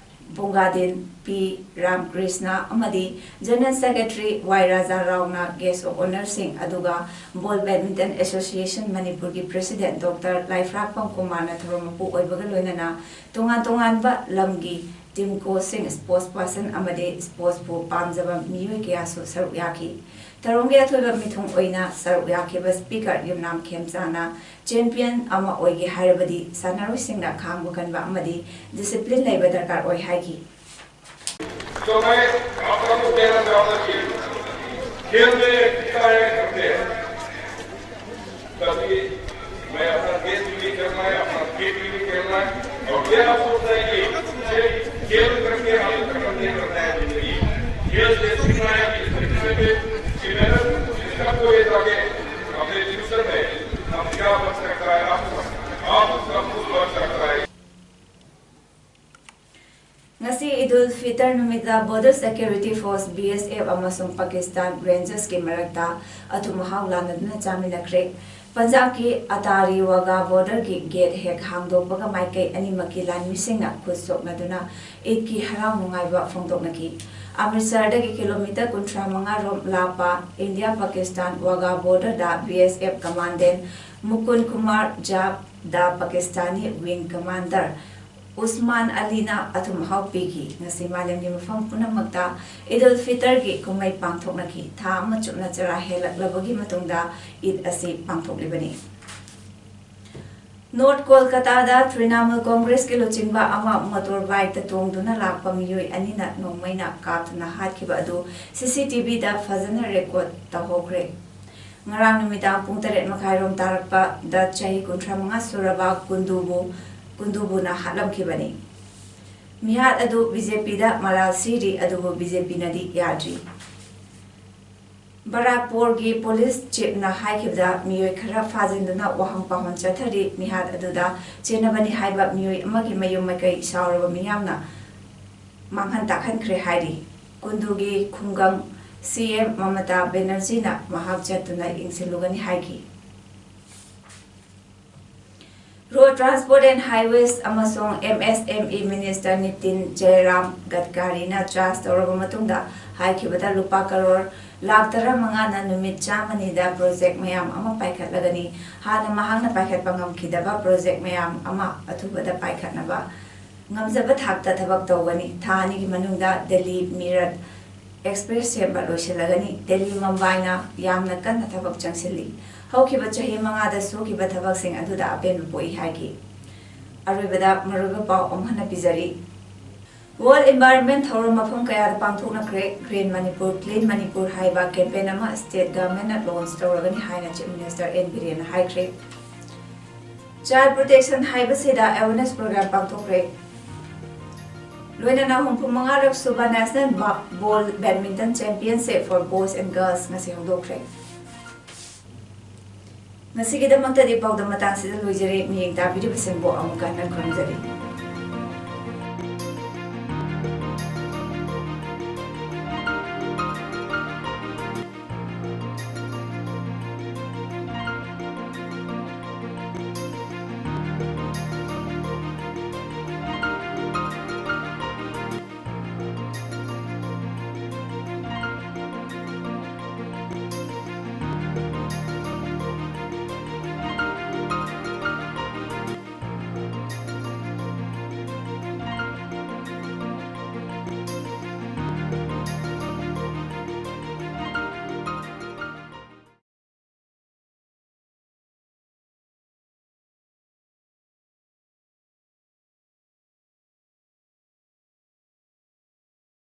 ꯄꯨꯡꯒꯥꯗꯤꯟ, ꯄꯤ ꯔꯥꯝꯀ꯭ꯔꯤꯁꯅ ꯑꯃꯗꯤ General Secretary ꯋꯥꯏ ꯔꯥꯖꯥ ꯔꯥꯎꯅ guest of honourꯁꯤꯡ, ꯑꯗꯨꯒ Ball Badminton Association ꯃꯅꯤꯄꯨꯔꯒꯤ President Doctor ꯂꯥꯏꯐ꯭ꯔꯥꯛꯄꯝ ꯀꯨꯃꯥꯔꯅ ꯊꯧꯔꯝ ꯃꯄꯨ ꯑꯣꯏꯕꯒ ꯂꯣꯏꯅꯅ ꯇꯣꯉꯥꯟ ꯇꯣꯉꯥꯟꯕ ꯂꯝꯒꯤ team coachꯁꯤꯡ, sports person ꯑꯃꯗꯤ sportsꯄꯨ ꯄꯥꯝꯖꯕ ꯃꯤꯑꯣꯏ ꯀꯌꯥꯁꯨ ꯁꯔꯨꯛ ꯌꯥꯈꯤ꯫ ꯊꯧꯔꯝꯒꯤ ꯑꯊꯣꯏꯕ ꯃꯤꯊꯨꯡ ꯑꯣꯏꯅ ꯁꯔꯨꯛ ꯌꯥꯈꯤꯕ Speaker ꯌꯨꯝꯅꯥꯝ ꯈꯦꯝꯆꯥꯅ champion ꯑꯃ ꯑꯣꯏꯒꯦ ꯍꯥꯏꯔꯕꯗꯤ ꯁꯥꯟꯅꯔꯣꯏꯁꯤꯡꯅ ꯈꯥꯡꯕ ꯀꯟꯕ ꯑꯃꯗꯤ discipline ꯂꯩꯕ ꯗꯔꯀꯥꯔ ꯑꯣꯏ ꯍꯥꯏꯈꯤ꯫ तो मैं आप सबको कहना चाहूंगा कि खेल में एक किताब है, कभी मैं अपना देश के लिए खेलना है, अपना स्टेट के लिए खेलना है। और क्या आप सोचते हैं कि सिर्फ खेल करके हम खत्म नहीं करना है जिंदगी? खेल से सीखना है कि जिंदगी में कि मेहनत, इसका कोई आगे अपने फ्यूचर में हम क्या बन सकता है, आप आप सब कुछ बन सकता है। ꯉꯁꯤ ꯏꯗꯨꯜ ꯐꯤꯇꯔ ꯅꯨꯃꯤꯠꯇ Border Security Force, B S F, ꯑꯃꯁꯨꯡ Pakistan Rangers ꯀꯤ ꯃꯔꯛꯇ ꯑꯊꯨꯝ ꯑꯍꯥꯎ ꯂꯥꯟꯅꯗꯨꯅ ꯆꯥꯃꯤꯟꯅꯈ꯭ꯔꯦ꯫ ꯄꯟꯖꯥꯕꯀꯤ ꯑꯇꯥꯔꯤ ꯋꯥꯒꯥ border ꯒꯤ gate ꯍꯦꯛ ꯍꯥꯡꯗꯣꯛꯄꯒ ꯃꯥꯏꯀꯩ ꯑꯅꯤꯃꯛꯀꯤ ꯂꯥꯟꯃꯤꯁꯤꯡꯅ ꯈꯨꯠ ꯁꯣꯛꯅꯗꯨꯅ ꯏꯗꯀꯤ ꯍꯔꯥꯎ ꯅꯨꯡꯉꯥꯏꯕ ꯐꯣꯡꯗꯣꯛꯅꯈꯤ꯫ ꯑꯃꯔꯤꯠꯁꯔꯗꯒꯤ kilometre ꯀꯨꯟꯊ꯭ꯔꯥ ꯃꯉꯥ ꯔꯣꯝ ꯂꯥꯞꯄ ꯏꯟꯗꯤꯌꯥ ꯄꯥꯀꯤꯁꯇꯥꯟ ꯋꯥꯒꯥ border ꯗ B S F commandant Mukul Kumar ꯖꯥꯞ ꯗ ꯄꯥꯀꯤꯁꯇꯥꯅꯤ wing commander ꯎꯁꯃꯥꯟ ꯑꯂꯤꯅ ꯑꯊꯨꯝ ꯑꯍꯥꯎ ꯄꯤꯈꯤ꯫ ꯉꯁꯤ ꯃꯥꯂꯦꯝꯒꯤ ꯃꯐꯝ ꯄꯨꯝꯅꯃꯛꯇ ꯏꯗꯨꯜ ꯐꯤꯇꯔꯒꯤ ꯀꯨꯝꯍꯩ ꯄꯥꯡꯊꯣꯛꯅꯈꯤ꯫ ꯊꯥ ꯑꯃ ꯆꯨꯞꯅ ꯆꯔꯥ ꯍꯦꯜꯂꯛꯂꯕꯒꯤ ꯃꯇꯨꯡꯗ ꯏꯗ ꯑꯁꯤ ꯄꯥꯡꯊꯣꯛꯂꯤꯕꯅꯤ꯫ ꯅꯣꯔꯠ ꯀꯣꯜꯀꯇꯥꯗ ꯇ꯭ꯔꯤꯅꯥꯃꯨꯜ ꯀꯣꯡꯒ꯭ꯔꯦꯁꯀꯤ ꯂꯨꯆꯤꯡꯕ ꯑꯃ ꯃꯣꯇꯣꯔ ꯕꯥꯏꯛꯇ ꯇꯣꯡꯗꯨꯅ ꯂꯥꯛꯄ ꯃꯤꯑꯣꯏ ꯑꯅꯤꯅ ꯅꯣꯡꯃꯩꯅ ꯀꯥꯞꯇꯨꯅ ꯍꯥꯠꯈꯤꯕ ꯑꯗꯨ C C T V ꯗ ꯐꯖꯅ record ꯇꯧꯍꯧꯈ꯭ꯔꯦ꯫ ꯉꯔꯥꯡ ꯅꯨꯃꯤꯗꯥꯡ ꯄꯨꯡ ꯇꯔꯦꯠ ꯃꯈꯥꯏꯔꯣꯝ ꯇꯥꯔꯛꯄꯗ ꯆꯍꯤ ꯀꯨꯟꯊ꯭ꯔꯥ ꯃꯉꯥ ꯁꯨꯔꯕ ꯀꯨꯟꯗꯨꯕꯨ, ꯀꯨꯟꯗꯨꯕꯨꯅ ꯍꯥꯠꯂꯝꯈꯤꯕꯅꯤ꯫ ꯃꯤꯍꯥꯠ ꯑꯗꯨ B J P ꯗ ꯃꯔꯥꯜ ꯁꯤꯔꯤ, ꯑꯗꯨꯕꯨ B J P ꯅꯗꯤ ꯌꯥꯗ꯭ꯔꯤ꯫ ꯕꯔꯥꯛꯄꯣꯔꯒꯤ ꯄꯨꯂꯤꯁ ꯆꯤꯞꯅ ꯍꯥꯏꯈꯤꯕꯗ, ꯃꯤꯑꯣꯏ ꯈꯔ ꯐꯥꯖꯤꯟꯗꯨꯅ ꯋꯥꯍꯪ ꯄꯥꯎꯍꯪ ꯆꯠꯊꯔꯤ꯫ ꯃꯤꯍꯥꯠ ꯑꯗꯨꯗ ꯆꯦꯟꯅꯕꯅꯤ ꯍꯥꯏꯕ ꯃꯤꯑꯣꯏ ꯑꯃꯒꯤ ꯃꯌꯨꯝ ꯃꯀꯩ ꯁꯥꯎꯔꯕ ꯃꯤꯌꯥꯝꯅ ꯃꯥꯡꯍꯟ ꯇꯥꯛꯍꯟꯈ꯭ꯔꯦ ꯍꯥꯏꯔꯤ꯫ ꯀꯨꯟꯗꯨꯒꯤ ꯈꯨꯡꯒꯪ C M ꯃꯃꯇꯥ ꯕꯦꯅꯔꯖꯤꯅ ꯃꯍꯥꯛ ꯆꯠꯇꯨꯅ ꯌꯦꯡꯁꯤꯜꯂꯨꯒꯅꯤ ꯍꯥꯏꯈꯤ꯫ Road Transport and Highways ꯑꯃꯁꯨꯡ M S M E Minister Nitin ꯖꯌꯔꯥꯝ ꯒꯗꯀꯥꯔꯤꯅ charge ꯇꯧꯔꯕ ꯃꯇꯨꯡꯗ ꯍꯥꯏꯈꯤꯕꯗ, ꯂꯨꯄꯥ ꯀꯔꯣꯔ ꯂꯥꯈ ꯇꯔꯥꯃꯉꯥꯅ ꯅꯨꯃꯤꯠ ꯆꯥꯝꯃꯅꯤꯗ project ꯃꯌꯥꯝ ꯑꯃ ꯄꯥꯏꯈꯠꯂꯒꯅꯤ꯫ ꯍꯥꯟꯅ ꯃꯍꯥꯛꯅ ꯄꯥꯏꯈꯠꯄ ꯉꯝꯈꯤꯗꯕ project ꯃꯌꯥꯝ ꯑꯃ ꯑꯊꯨꯕꯗ ꯄꯥꯏꯈꯠꯅꯕ ꯉꯝꯖꯕ ꯊꯥꯛꯇ ꯊꯕꯛ ꯇꯧꯒꯅꯤ꯫ ꯊꯥ ꯑꯅꯤꯒꯤ ꯃꯅꯨꯡꯗ ꯗꯦꯜꯂꯤ ꯃꯤꯔꯠ Express ꯁꯦꯝꯕ ꯂꯣꯏꯁꯤꯜꯂꯒꯅꯤ꯫ ꯗꯦꯜꯂꯤ ꯃꯨꯝꯕꯥꯏꯅ ꯌꯥꯝꯅ ꯀꯟꯅ ꯊꯕꯛ ꯆꯪꯁꯤꯜꯂꯤ꯫ ꯍꯧꯈꯤꯕ ꯆꯍꯤ ꯃꯉꯥꯗ ꯁꯨꯈꯤꯕ ꯊꯕꯛꯁꯤꯡ ꯑꯗꯨꯗ ꯑꯄꯦꯟꯕ ꯄꯣꯛꯏ ꯍꯥꯏꯈꯤ꯫ ꯑꯔꯣꯏꯕꯗ ꯃꯔꯨꯑꯣꯏꯕ ꯄꯥꯎ ꯑꯃꯨꯛ ꯍꯟꯅ ꯄꯤꯖꯔꯤ꯫ World Environment ꯊꯧꯔꯝ ꯃꯐꯝ ꯀꯌꯥꯗ ꯄꯥꯡꯊꯣꯛꯅꯈ꯭ꯔꯦ꯫ Green Manipur, Clean Manipur ꯍꯥꯏꯕ campaign ꯑꯃ state government ꯅ launch ꯇꯧꯔꯒꯅꯤ ꯍꯥꯏꯅ Chief Minister N Biren ꯅ ꯍꯥꯏꯈ꯭ꯔꯦ꯫ Child Protection ꯍꯥꯏꯕꯁꯤꯗ awareness program ꯄꯥꯡꯊꯣꯛꯈ꯭ꯔꯦ꯫ ꯂꯣꯏꯅꯅ ꯍꯨꯝꯐꯨ ꯃꯉꯥꯔꯛ ꯁꯨꯕ National Ba-, Ball Badminton Championship for Boys and Girls ꯉꯁꯤ ꯍꯧꯗꯣꯛꯈ꯭ꯔꯦ꯫ ꯉꯁꯤꯒꯤꯗꯃꯛꯇꯗꯤ ꯄꯥꯎꯗꯝ ꯃꯇꯥꯡꯁꯤꯗ ꯂꯣꯏꯖꯔꯦ꯫ ꯃꯤꯠꯌꯦꯡ ꯇꯥꯕꯤꯔꯤꯕꯁꯤꯡꯕꯨ ꯑꯃꯨꯛꯀ ꯍꯟꯅ ꯈꯨꯔꯨꯝꯖꯔꯤ꯫